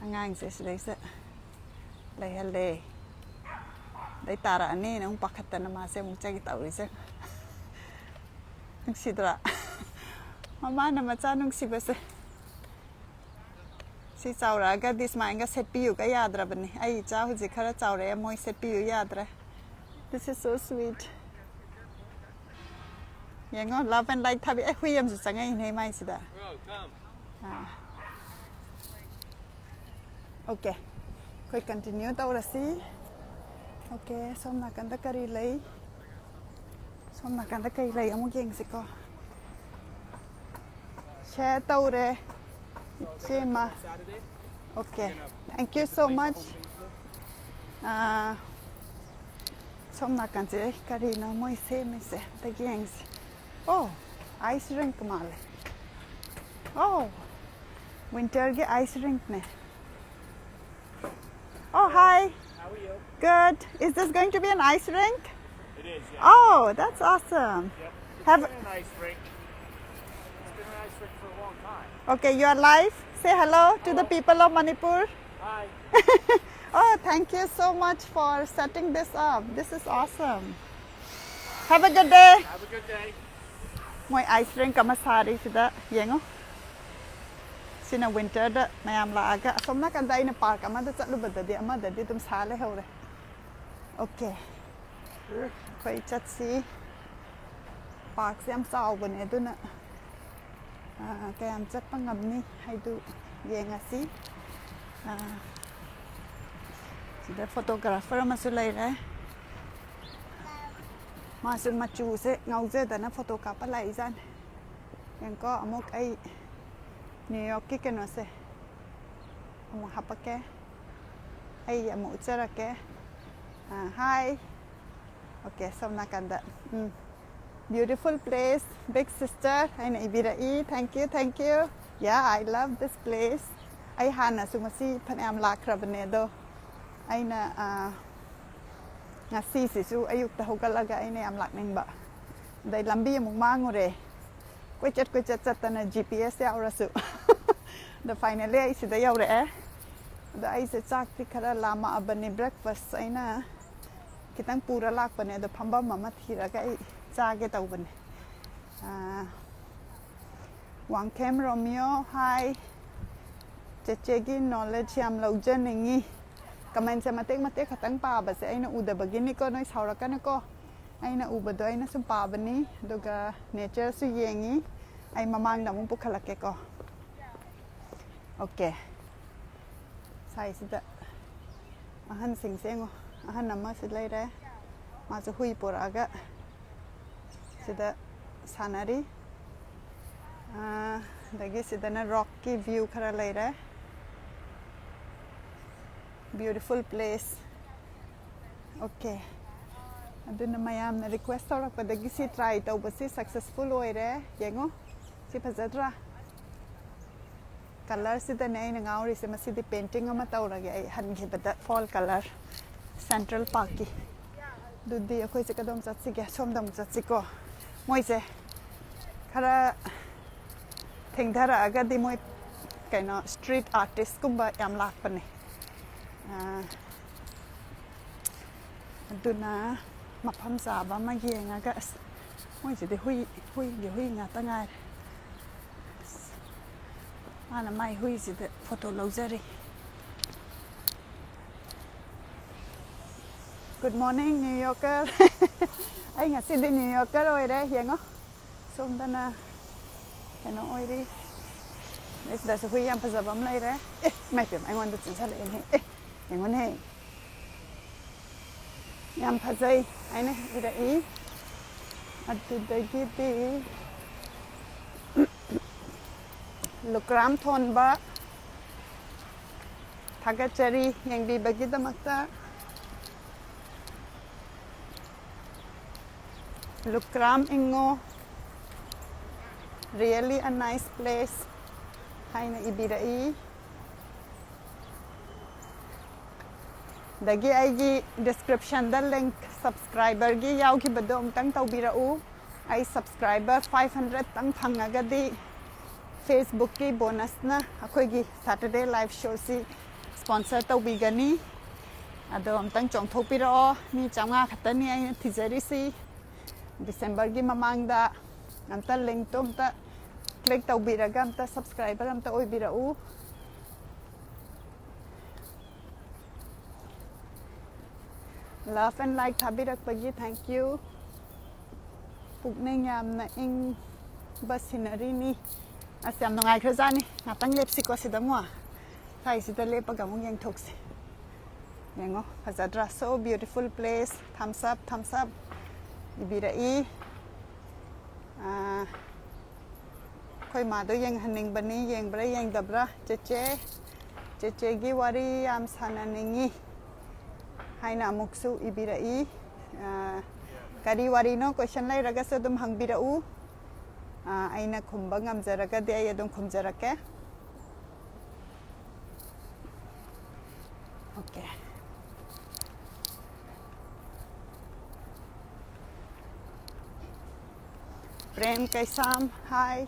ꯑꯉꯥꯡꯁꯦ ꯁꯤꯗꯩꯁꯤꯗ ꯂꯩꯍꯜꯂꯦ꯫ ꯑꯗꯩ ꯇꯥꯔꯛꯑꯅꯤꯅ ꯑꯃꯨꯛ ꯄꯥꯈꯠꯇꯅ ꯃꯥꯁꯦ ꯑꯃꯨꯛ ꯆꯠꯈꯤ ꯇꯧꯔꯤꯁꯦ꯫ ꯅꯨꯡꯁꯤꯗ꯭ꯔꯥ? ꯃꯃꯥꯅ ꯃꯆꯥ ꯅꯨꯡꯁꯤꯕꯁꯦ꯫ ꯁꯤ ꯆꯥꯎꯔꯛꯑꯒꯗꯤ ꯁꯨꯃꯥꯏꯅꯒ ꯁꯦꯠꯄꯤꯌꯨꯒ ꯌꯥꯗ꯭ꯔꯕꯅꯤ꯫ ꯑꯩ ꯏꯆꯥ ꯍꯧꯖꯤꯛ ꯈꯔ ꯆꯥꯎꯔꯛꯑꯦ, ꯃꯣꯏ ꯁꯦꯠꯄꯤꯌꯨ ꯌꯥꯗ꯭ꯔꯦ꯫ This is so sweet. ꯌꯦꯡꯉꯣ, love and light ꯊꯥꯕꯤ꯫ ꯑꯦ, ꯍꯨꯏ ꯑꯃꯁꯨ ꯆꯪꯉꯛꯏꯅꯦ ꯃꯥꯏꯁꯤꯗ꯫ ꯑꯥ꯫ ꯑꯣꯀꯦ, ꯑꯩꯈꯣꯏ ꯀꯟꯇꯤꯅ꯭ꯌꯨ ꯇꯧꯔꯁꯤ꯫ ꯑꯣꯀꯦ, ꯁꯣꯝ ꯅꯥꯀꯟꯗ ꯀꯔꯤ ꯂꯩ? ꯁꯣꯝ ꯅꯥꯀꯟꯗ ꯀꯔꯤ ꯂꯩ ꯑꯃꯨꯛ ꯌꯦꯡꯁꯤꯀꯣ꯫ ꯁꯤꯌꯔ ꯇꯧꯔꯦ ꯏꯆꯦꯃ꯫ Okay, thank you so much. ꯑꯥ, ꯁꯣꯝ ꯅꯥꯀꯟꯁꯦ ꯀꯔꯤꯅꯣ ꯃꯣꯏ ꯁꯦꯝꯃꯤꯁꯦ? ꯑꯝꯇ ꯌꯦꯡꯁꯤ꯫ ꯑꯣ, ice rink ꯃꯥꯜꯂꯦ꯫ ꯑꯣ, winter ꯒꯤ ice rink ꯅꯦ꯫ ꯑꯣ, hi. Good. Is this going to be an ice rink? It is, yeah. Oh, that's awesome. Yep. It's Have- been an ice rink. It's been an ice rink for a long time. Okay, you are live. Say hello to the people of Manipur. Hi. Oh, thank you so much for setting this up. This is awesome. Have a good day. Have a good day. ꯃꯣꯏ ice rink ꯑꯃ ꯁꯥꯔꯤ ꯁꯤꯗ ꯌꯦꯡꯉꯣ꯫ ꯁꯤꯅ winter ꯗ ꯃꯌꯥꯝ ꯂꯥꯛꯑꯒ ꯑꯁꯣꯝ ꯅꯥꯀꯟꯗ ꯑꯩꯅ park ꯑꯃꯗ ꯆꯠꯂꯨꯕꯗꯗꯤ ꯑꯃꯗꯗꯤ ꯑꯗꯨꯝ ꯁꯥ ꯂꯩꯍꯧꯔꯦ꯫ Okay, ꯑꯩꯈꯣꯏ ꯆꯠꯁꯤ꯫ Park ꯁꯦ ꯌꯥꯝ ꯆꯥꯎꯕꯅꯦ, ꯑꯗꯨꯅ ꯑꯥ, ꯀꯌꯥꯝ ꯆꯠꯄ ꯉꯝꯅꯤ ꯍꯥꯏꯗꯨ ꯌꯦꯡꯉꯁꯤ꯫ ꯑꯥ, ꯁꯤꯗ photographer ꯑꯃꯁꯨ ꯂꯩꯔꯦ꯫ ꯃꯥꯁꯨ ꯃꯆꯨꯁꯦ ꯉꯥꯎꯖꯗꯅ photo ꯀꯥꯞꯄ ꯂꯥꯛꯏꯖꯥꯠꯅꯤ꯫ ꯌꯦꯡꯀꯣ, ꯑꯃꯨꯛ ꯑꯩ New York ꯀꯤ ꯀꯩꯅꯣꯁꯦ ꯑꯃꯨꯛ ꯍꯥꯄꯛꯀꯦ꯫ ꯑꯩ ꯑꯃꯨꯛ ꯎꯠꯆꯔꯛꯀꯦ꯫ ꯑꯥ, hi꯫ Okay, ꯁꯣꯝ ꯅꯥꯀꯟꯗ꯫ ꯎꯝ꯫ Beautiful place, big sister ꯍꯥꯏꯅ ꯏꯕꯤꯔꯛꯏ꯫ Thank you, thank you. Yeah, I love this place. ꯑꯩ ꯍꯥꯟꯅꯁꯨ ꯃꯁꯤ ꯐꯅꯌꯥꯝ ꯂꯥꯛꯈ꯭ꯔꯕꯅꯦ, ꯑꯗꯣ ꯑꯩꯅ, ꯑꯥ, ꯉꯁꯤꯁꯤꯁꯨ ꯑꯌꯨꯛꯇ ꯍꯧꯒꯠꯂꯒ ꯑꯩꯅ ꯌꯥꯝ ꯂꯥꯛꯅꯤꯡꯕ꯫ ꯑꯗꯩ ꯂꯝꯕꯤ ꯑꯃꯨꯛ ꯃꯥꯡꯉꯨꯔꯦ꯫ ꯀꯣꯏꯆꯠ ꯀꯣꯏꯆꯠ ꯆꯠꯇꯅ G P S ꯌꯥꯎꯔꯁꯨ꯫ ꯑꯗꯣ finally ꯑꯩ ꯁꯤꯗ ꯌꯧꯔꯛꯑꯦ꯫ ꯑꯗꯣ ꯑꯩꯁꯦ ꯆꯥꯛꯇꯤ ꯈꯔ ꯂꯥꯝꯃꯛꯑꯕꯅꯤ, breakfast ꯑꯩꯅ ꯈꯤꯇꯪ ꯄꯨꯔ ꯂꯥꯛꯄꯅꯦ, ꯑꯗꯣ ꯐꯝꯐꯝ ꯑꯃ ꯊꯤꯔꯒ ꯑꯩ ꯆꯥꯒꯦ ꯇꯧꯕꯅꯦ꯫ ꯑꯥ, ꯋꯥꯡꯈꯦꯝ ꯔꯣꯃꯤꯌꯣ, hi꯫ ꯆꯦꯆꯦꯒꯤ knowledge ꯌꯥꯝ ꯂꯧꯖꯅꯤꯡꯉꯤ꯫ Comment ꯁꯦ ꯃꯇꯦꯛ ꯃꯇꯦꯛ ꯈꯛꯇꯪ ꯄꯥꯕꯁꯦ ꯑꯩꯅ ꯎꯗꯕꯒꯤꯅꯤꯀꯣ, ꯅꯣꯏ ꯁꯥꯎꯔꯛꯀꯅꯨꯀꯣ꯫ ꯑꯩꯅ ꯎꯕꯗꯣ ꯑꯩꯅ ꯁꯨꯝ ꯄꯥꯕꯅꯤ, ꯑꯗꯨꯒ nature ꯁꯨ ꯌꯦꯡꯉꯤ꯫ ꯑꯩ ꯃꯃꯥꯡꯗ ꯑꯃꯨꯛ ꯄꯨꯈꯠꯂꯛꯀꯦꯀꯣ꯫ Okay, ꯁꯥꯏꯁꯤꯗ ꯑꯍꯟꯁꯤꯡꯁꯦ ꯌꯦꯡꯉꯣ, ꯑꯍꯟ ꯑꯃꯁꯨ ꯂꯩꯔꯦ, ꯃꯥꯁꯨ ꯍꯨꯏ ꯄꯣꯔꯛꯑꯒ ꯁꯤꯗ ꯁꯥꯟꯅꯔꯤ꯫ ꯑꯥ, ꯑꯗꯒꯤ ꯁꯤꯗꯅ rock ꯀꯤ view ꯈꯔ ꯂꯩꯔꯦ꯫ Beautiful place. Okay, ꯑꯗꯨꯅ ꯃꯌꯥꯝꯅ request ꯇꯧꯔꯛꯄꯗꯒꯤ ꯁꯤ try ꯇꯧꯕꯁꯤ successful ꯑꯣꯏꯔꯦ꯫ ꯌꯦꯡꯉꯣ, ꯁꯤ ꯐꯖꯗ꯭ꯔꯥ? ꯀꯂꯔꯁꯤꯗꯅꯦ ꯑꯩꯅ ꯉꯥꯎꯔꯤꯁꯦ꯫ ꯃꯁꯤꯗꯤ ꯄꯦꯟꯇꯤꯡ ꯑꯃ ꯇꯧꯔꯒꯦ ꯑꯩ ꯍꯟꯈꯤꯕꯗ, ꯐꯣꯜ ꯀꯂꯔ, ꯁꯦꯟꯇ꯭ꯔꯦꯜ ꯄꯥꯔꯛꯀꯤ꯫ ꯑꯗꯨꯗꯤ ꯑꯩꯈꯣꯏꯁꯦ ꯀꯗꯣꯝ ꯆꯠꯁꯤꯒꯦ? ꯁꯣꯝꯗ ꯑꯃꯨꯛ ꯆꯠꯁꯤꯀꯣ꯫ ꯃꯣꯏꯁꯦ ꯈꯔ ꯊꯦꯡꯊꯔꯛꯑꯒꯗꯤ ꯃꯣꯏ ꯀꯩꯅꯣ ꯁ꯭ꯇ꯭ꯔꯤꯠ ꯑꯥꯔꯇꯤꯁꯀꯨꯝꯕ ꯌꯥꯝ ꯂꯥꯛꯄꯅꯦ꯫ ꯑꯥ, ꯑꯗꯨꯅ ꯃꯐꯝ ꯆꯥꯕ ꯑꯃ ꯌꯦꯡꯉꯒ, ꯑꯁ, ꯃꯣꯏꯁꯤꯗꯤ ꯍꯨꯏ, ꯍꯨꯏꯒꯤ ꯍꯨꯏ ꯉꯥꯛꯇ ꯉꯥꯏꯔꯦ꯫ ꯑꯁ, ꯃꯥꯅ ꯃꯥꯏ ꯍꯨꯏꯁꯤꯗ photo ꯂꯧꯖꯔꯤ꯫ Good morning, New Yorker. ꯑꯩ ꯉꯁꯤꯗꯤ New Yorker ꯑꯣꯏꯔꯦ꯫ ꯌꯦꯡꯉꯣ, ꯁꯣꯝꯗꯅ ꯀꯩꯅꯣ ꯑꯣꯏꯔꯤ꯫ ꯑꯩ ꯁꯤꯗꯁꯨ ꯍꯨꯏ ꯌꯥꯝ ꯐꯖꯕ ꯑꯃ ꯂꯩꯔꯦ꯫ ꯑꯦ, ꯏꯃꯥꯏ ꯄꯦꯝꯃ, ꯑꯩꯉꯣꯟꯗ ꯆꯦꯟꯁꯜꯂꯛꯑꯦꯅꯦ꯫ ꯑꯦ, ꯌꯦꯡꯉꯨꯅꯦ꯫ ꯌꯥꯝ ꯐꯖꯩ ꯍꯥꯏꯅ ꯏꯔꯛꯏ꯫ ꯑꯗꯨꯗꯒꯤꯗꯤ ꯂꯨꯀ꯭ꯔꯥꯝ ꯊꯣꯟꯕ, ꯊꯥꯒꯠꯆꯔꯤ ꯌꯦꯡꯕꯤꯕꯒꯤꯗꯃꯛꯇ꯫ ꯂꯨꯀ꯭ꯔꯥꯝ ꯏꯪꯉꯣ, really a nice place ꯍꯥꯏꯅ ꯏꯕꯤꯔꯛꯏ꯫ ꯑꯗꯒꯤ ꯑꯩꯒꯤ ꯗꯤꯁꯀ꯭ꯔꯤꯞꯁꯟꯗ ꯂꯤꯡꯛ, ꯁꯕꯁꯀ꯭ꯔꯥꯏꯕꯔꯒꯤ ꯌꯥꯎꯈꯤꯕꯗꯣ ꯑꯃꯨꯛꯇꯪ ꯇꯧꯕꯤꯔꯛꯎ꯫ ꯑꯩ ꯁꯕꯁꯀ꯭ꯔꯥꯏꯕꯔ ꯐꯥꯏꯚ ꯍꯟꯗ꯭ꯔꯦꯠꯇꯪ ꯐꯪꯉꯒꯗꯤ ꯐꯦꯁꯕꯨꯛꯀꯤ ꯕꯣꯅꯁꯅ ꯑꯩꯈꯣꯏꯒꯤ ꯁꯦꯇꯔꯗꯦ ꯂꯥꯏꯚ ꯁꯣꯁꯤ ꯁ꯭ꯄꯣꯟꯁꯔ ꯇꯧꯕꯤꯒꯅꯤ꯫ ꯑꯗꯣ ꯑꯝꯇꯪ ꯆꯣꯡꯊꯣꯛꯄꯤꯔꯛꯑꯣ꯫ ꯃꯤ ꯆꯥꯝꯃꯉꯥ ꯈꯛꯇꯅꯤ ꯑꯩꯅ ꯊꯤꯖꯔꯤꯁꯤ꯫ ꯗꯤꯁꯦꯝꯕꯔꯒꯤ ꯃꯃꯥꯡꯗ ꯑꯝꯇ ꯂꯤꯡꯛꯇꯣ ꯑꯝꯇ ꯀ꯭ꯂꯤꯛ ꯇꯧꯕꯤꯔꯒ ꯑꯝꯇ ꯁꯕꯁꯀ꯭ꯔꯥꯏꯕꯔ ꯑꯝꯇ ꯑꯣꯏꯕꯤꯔꯛꯎ꯫ Love and like ꯊꯥꯕꯤꯔꯛꯄꯒꯤ thank you꯫ ꯄꯨꯛꯅꯤꯡ ꯌꯥꯝꯅ ꯏꯪꯕ ꯁꯤꯅꯔꯤꯅꯤ꯫ ꯑꯁ, ꯌꯥꯝ ꯅꯨꯡꯉꯥꯏꯈ꯭ꯔꯖꯥꯠꯅꯤ꯫ ꯉꯥꯛꯇꯪ ꯂꯦꯞꯁꯤꯀꯣ ꯁꯤꯗ ꯑꯃꯨꯛ꯫ ꯁ꯭ꯋꯥꯏꯁꯤꯗ ꯂꯦꯞꯄꯒ ꯑꯃꯨꯛ ꯌꯦꯡꯊꯣꯛꯁꯤ꯫ ꯌꯦꯡꯉꯣ, ꯐꯖꯗ꯭ꯔꯥ? So beautiful place. Thumbs up, thumbs up ꯏꯕꯤꯔꯛꯏ꯫ ꯑꯥ, ꯑꯩꯈꯣꯏ ꯃꯥꯗꯣ ꯌꯦꯡꯍꯟꯅꯤꯡꯕꯅꯤ, ꯌꯦꯡꯕ꯭ꯔꯥ ꯌꯦꯡꯗꯕ꯭ꯔꯥ? ꯆꯦꯆꯦ, ꯆꯦꯆꯦꯒꯤ ꯋꯥꯔꯤ ꯌꯥꯝ ꯁꯥꯟꯅꯅꯤꯡꯉꯤ ꯍꯥꯏꯅ ꯑꯃꯨꯛꯁꯨ ꯏꯕꯤꯔꯛꯏ꯫ ꯑꯥ, ꯀꯔꯤ ꯋꯥꯔꯤꯅꯣ? ꯀꯣꯏꯁꯟ ꯂꯩꯔꯒꯁꯨ ꯑꯗꯨꯝ ꯍꯪꯕꯤꯔꯛꯎ꯫ ꯑꯥ, ꯑꯩꯅ ꯈꯨꯝꯕ ꯉꯝꯖꯔꯒꯗꯤ ꯑꯩ ꯑꯗꯨꯝ ꯈꯨꯝꯖꯔꯛꯀꯦ꯫ Okay. Prem Kaisam, hi.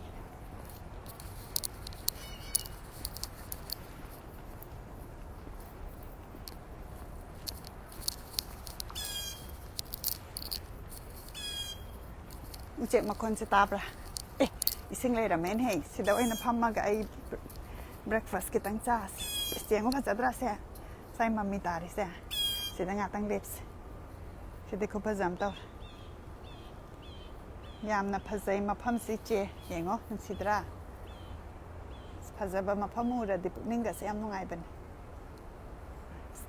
ꯎꯆꯦꯛ ꯃꯈꯣꯟꯁꯦ ꯇꯥꯕ꯭ꯔꯥ? ꯑꯦ, ꯏꯁꯤꯡ ꯂꯩꯔꯝꯃꯦꯅꯦꯍꯦ꯫ ꯁꯤꯗ ꯑꯣꯏꯅ ꯐꯝꯃꯒ ꯑꯩ breakfast ꯈꯤꯇꯪ ꯆꯥꯁꯤ꯫ ꯏꯁ, ꯌꯦꯡꯉꯨ, ꯐꯖꯗ꯭ꯔꯥ ꯁꯦ? ꯉꯁꯥꯏ ꯃꯃꯤ ꯇꯥꯔꯤꯁꯦ꯫ ꯁꯤꯗ ꯉꯥꯛꯇꯪ ꯂꯦꯞꯁꯤ꯫ ꯁꯤꯗꯤ ꯈꯨꯐꯖ ꯑꯃ ꯇꯧꯔꯦ꯫ ꯌꯥꯝꯅ ꯐꯖꯩ ꯃꯐꯝꯁꯤ, ꯏꯆꯦ꯫ ꯌꯦꯡꯉꯣ, ꯅꯨꯡꯁꯤꯗ꯭ꯔꯥ? ꯐꯖꯕ ꯃꯐꯝ ꯎꯔꯗꯤ ꯄꯨꯛꯅꯤꯡꯒꯁꯦ ꯌꯥꯝ ꯅꯨꯡꯉꯥꯏꯕꯅꯤ꯫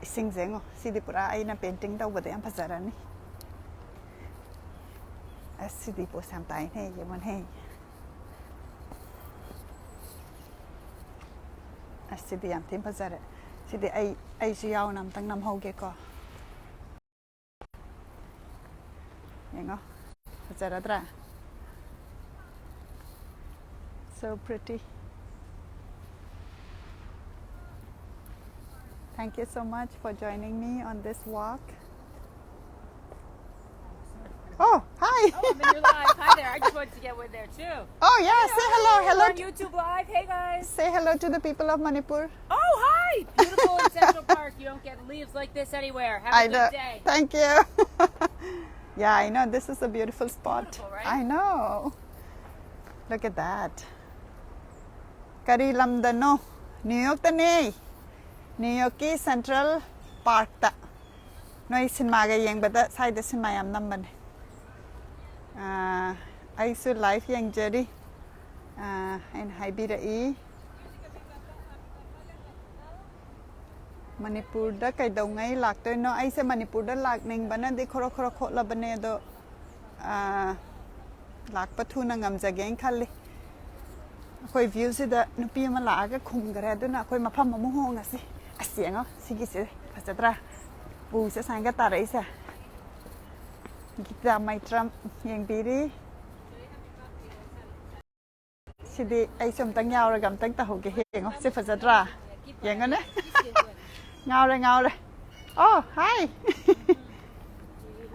ꯏꯁꯤꯡꯁꯦ ꯌꯦꯡꯉꯣ, ꯁꯤꯗꯤ ꯄꯨꯔꯥ ꯑꯩꯅ painting ꯇꯧꯕꯗ ꯌꯥꯝ ꯐꯖꯔꯅꯤ꯫ ꯑꯁ, ꯁꯤꯗꯤ ꯄꯣꯁ ꯌꯥꯝ ꯇꯥꯏꯅꯦ, ꯌꯦꯡꯉꯣꯅꯦ꯫ ꯑꯁ, ꯁꯤꯗꯤ ꯌꯥꯝ ꯊꯤꯅ ꯐꯖꯔꯦ꯫ ꯁꯤꯗꯤ ꯑꯩ, ꯑꯩꯁꯨ ꯌꯥꯎꯅ ꯑꯝꯇꯪ ꯅꯝꯍꯧꯒꯦꯀꯣ꯫ ꯌꯦꯡꯉꯣ, ꯐꯖꯔꯗ꯭ꯔꯥ? So pretty. Thank you so much for joining me on this walk. Oh, hi. Oh, I'm in your live. Hi there. I just wanted to get with there too. Oh, yeah, say hello. We're Hello. On YouTube Live. Hey guys. Say hello to the people of Manipur. Oh, hi. Beautiful in Central Park. You don't get leaves like this anywhere. Have a I good know. Day. Thank you. Yeah, I know. This is a beautiful spot. Beautiful, right? I know. Look at that. ꯀꯔꯤ ꯂꯝꯗꯅꯣ? New York ꯇꯅꯦ꯫ New York ꯀꯤ Central Park ꯇ꯫ ꯅꯣꯏ ꯁꯤꯅꯦꯃꯥꯒ ꯌꯦꯡꯕꯗ ꯁ꯭ꯋꯥꯏꯗ cinema ꯌꯥꯝ ꯅꯝꯕꯅꯦ꯫ ꯑꯥ, ꯑꯩꯁꯨ live ꯌꯦꯡꯖꯔꯤ꯫ ꯑꯥ, ꯑꯩꯅ ꯍꯥꯏꯕꯤꯔꯛꯏ꯫ ꯃꯅꯤꯄꯨꯔꯗ ꯀꯩꯗꯧꯉꯩ ꯂꯥꯛꯇꯣꯏꯅꯣ? ꯑꯩꯁꯦ ꯃꯅꯤꯄꯨꯔꯗ ꯂꯥꯛꯅꯤꯡꯕꯅꯗꯤ ꯈꯣꯔꯣ ꯈꯣꯔꯣ ꯈꯣꯠꯂꯕꯅꯦ, ꯑꯗꯣ, ꯑꯥ, ꯂꯥꯛꯄ ꯊꯨꯅ ꯉꯝꯖꯒꯦꯅ ꯈꯜꯂꯤ꯫ ꯑꯩꯈꯣꯏ view ꯁꯤꯗ ꯅꯨꯄꯤ ꯑꯃ ꯂꯥꯛꯑꯒ ꯈꯨꯝꯈ꯭ꯔꯦ, ꯑꯗꯨꯅ ꯑꯩꯈꯣꯏ ꯃꯐꯝ ꯑꯃꯨꯛ ꯍꯣꯡꯉꯁꯤ꯫ ꯑꯁ, ꯌꯦꯡꯉꯣ, ꯁꯤꯒꯤꯁꯦ ꯐꯖꯗ꯭ꯔꯥ? ꯎꯁꯦ ꯁꯨꯃꯥꯏꯅ ꯇꯥꯔꯛꯏꯁꯦ꯫ ꯒꯤꯇꯥ ꯃꯩꯇ꯭ꯔꯝ ꯌꯦꯡꯕꯤꯔꯤ꯫ ꯁꯤꯗꯤ ꯑꯩꯁꯨ ꯑꯝꯇꯪ ꯌꯥꯎꯔꯒ ꯑꯝꯇꯪ ꯇꯧꯍꯧꯒꯦ꯫ ꯌꯦꯡꯉꯣ, ꯁꯤ ꯐꯖꯗ꯭ꯔꯥ? ꯌꯦꯡꯉꯣꯅꯦ꯫ ꯉꯥꯎꯔꯦ, ꯉꯥꯎꯔꯦ꯫ ꯑꯣ, ꯍꯥꯏ꯫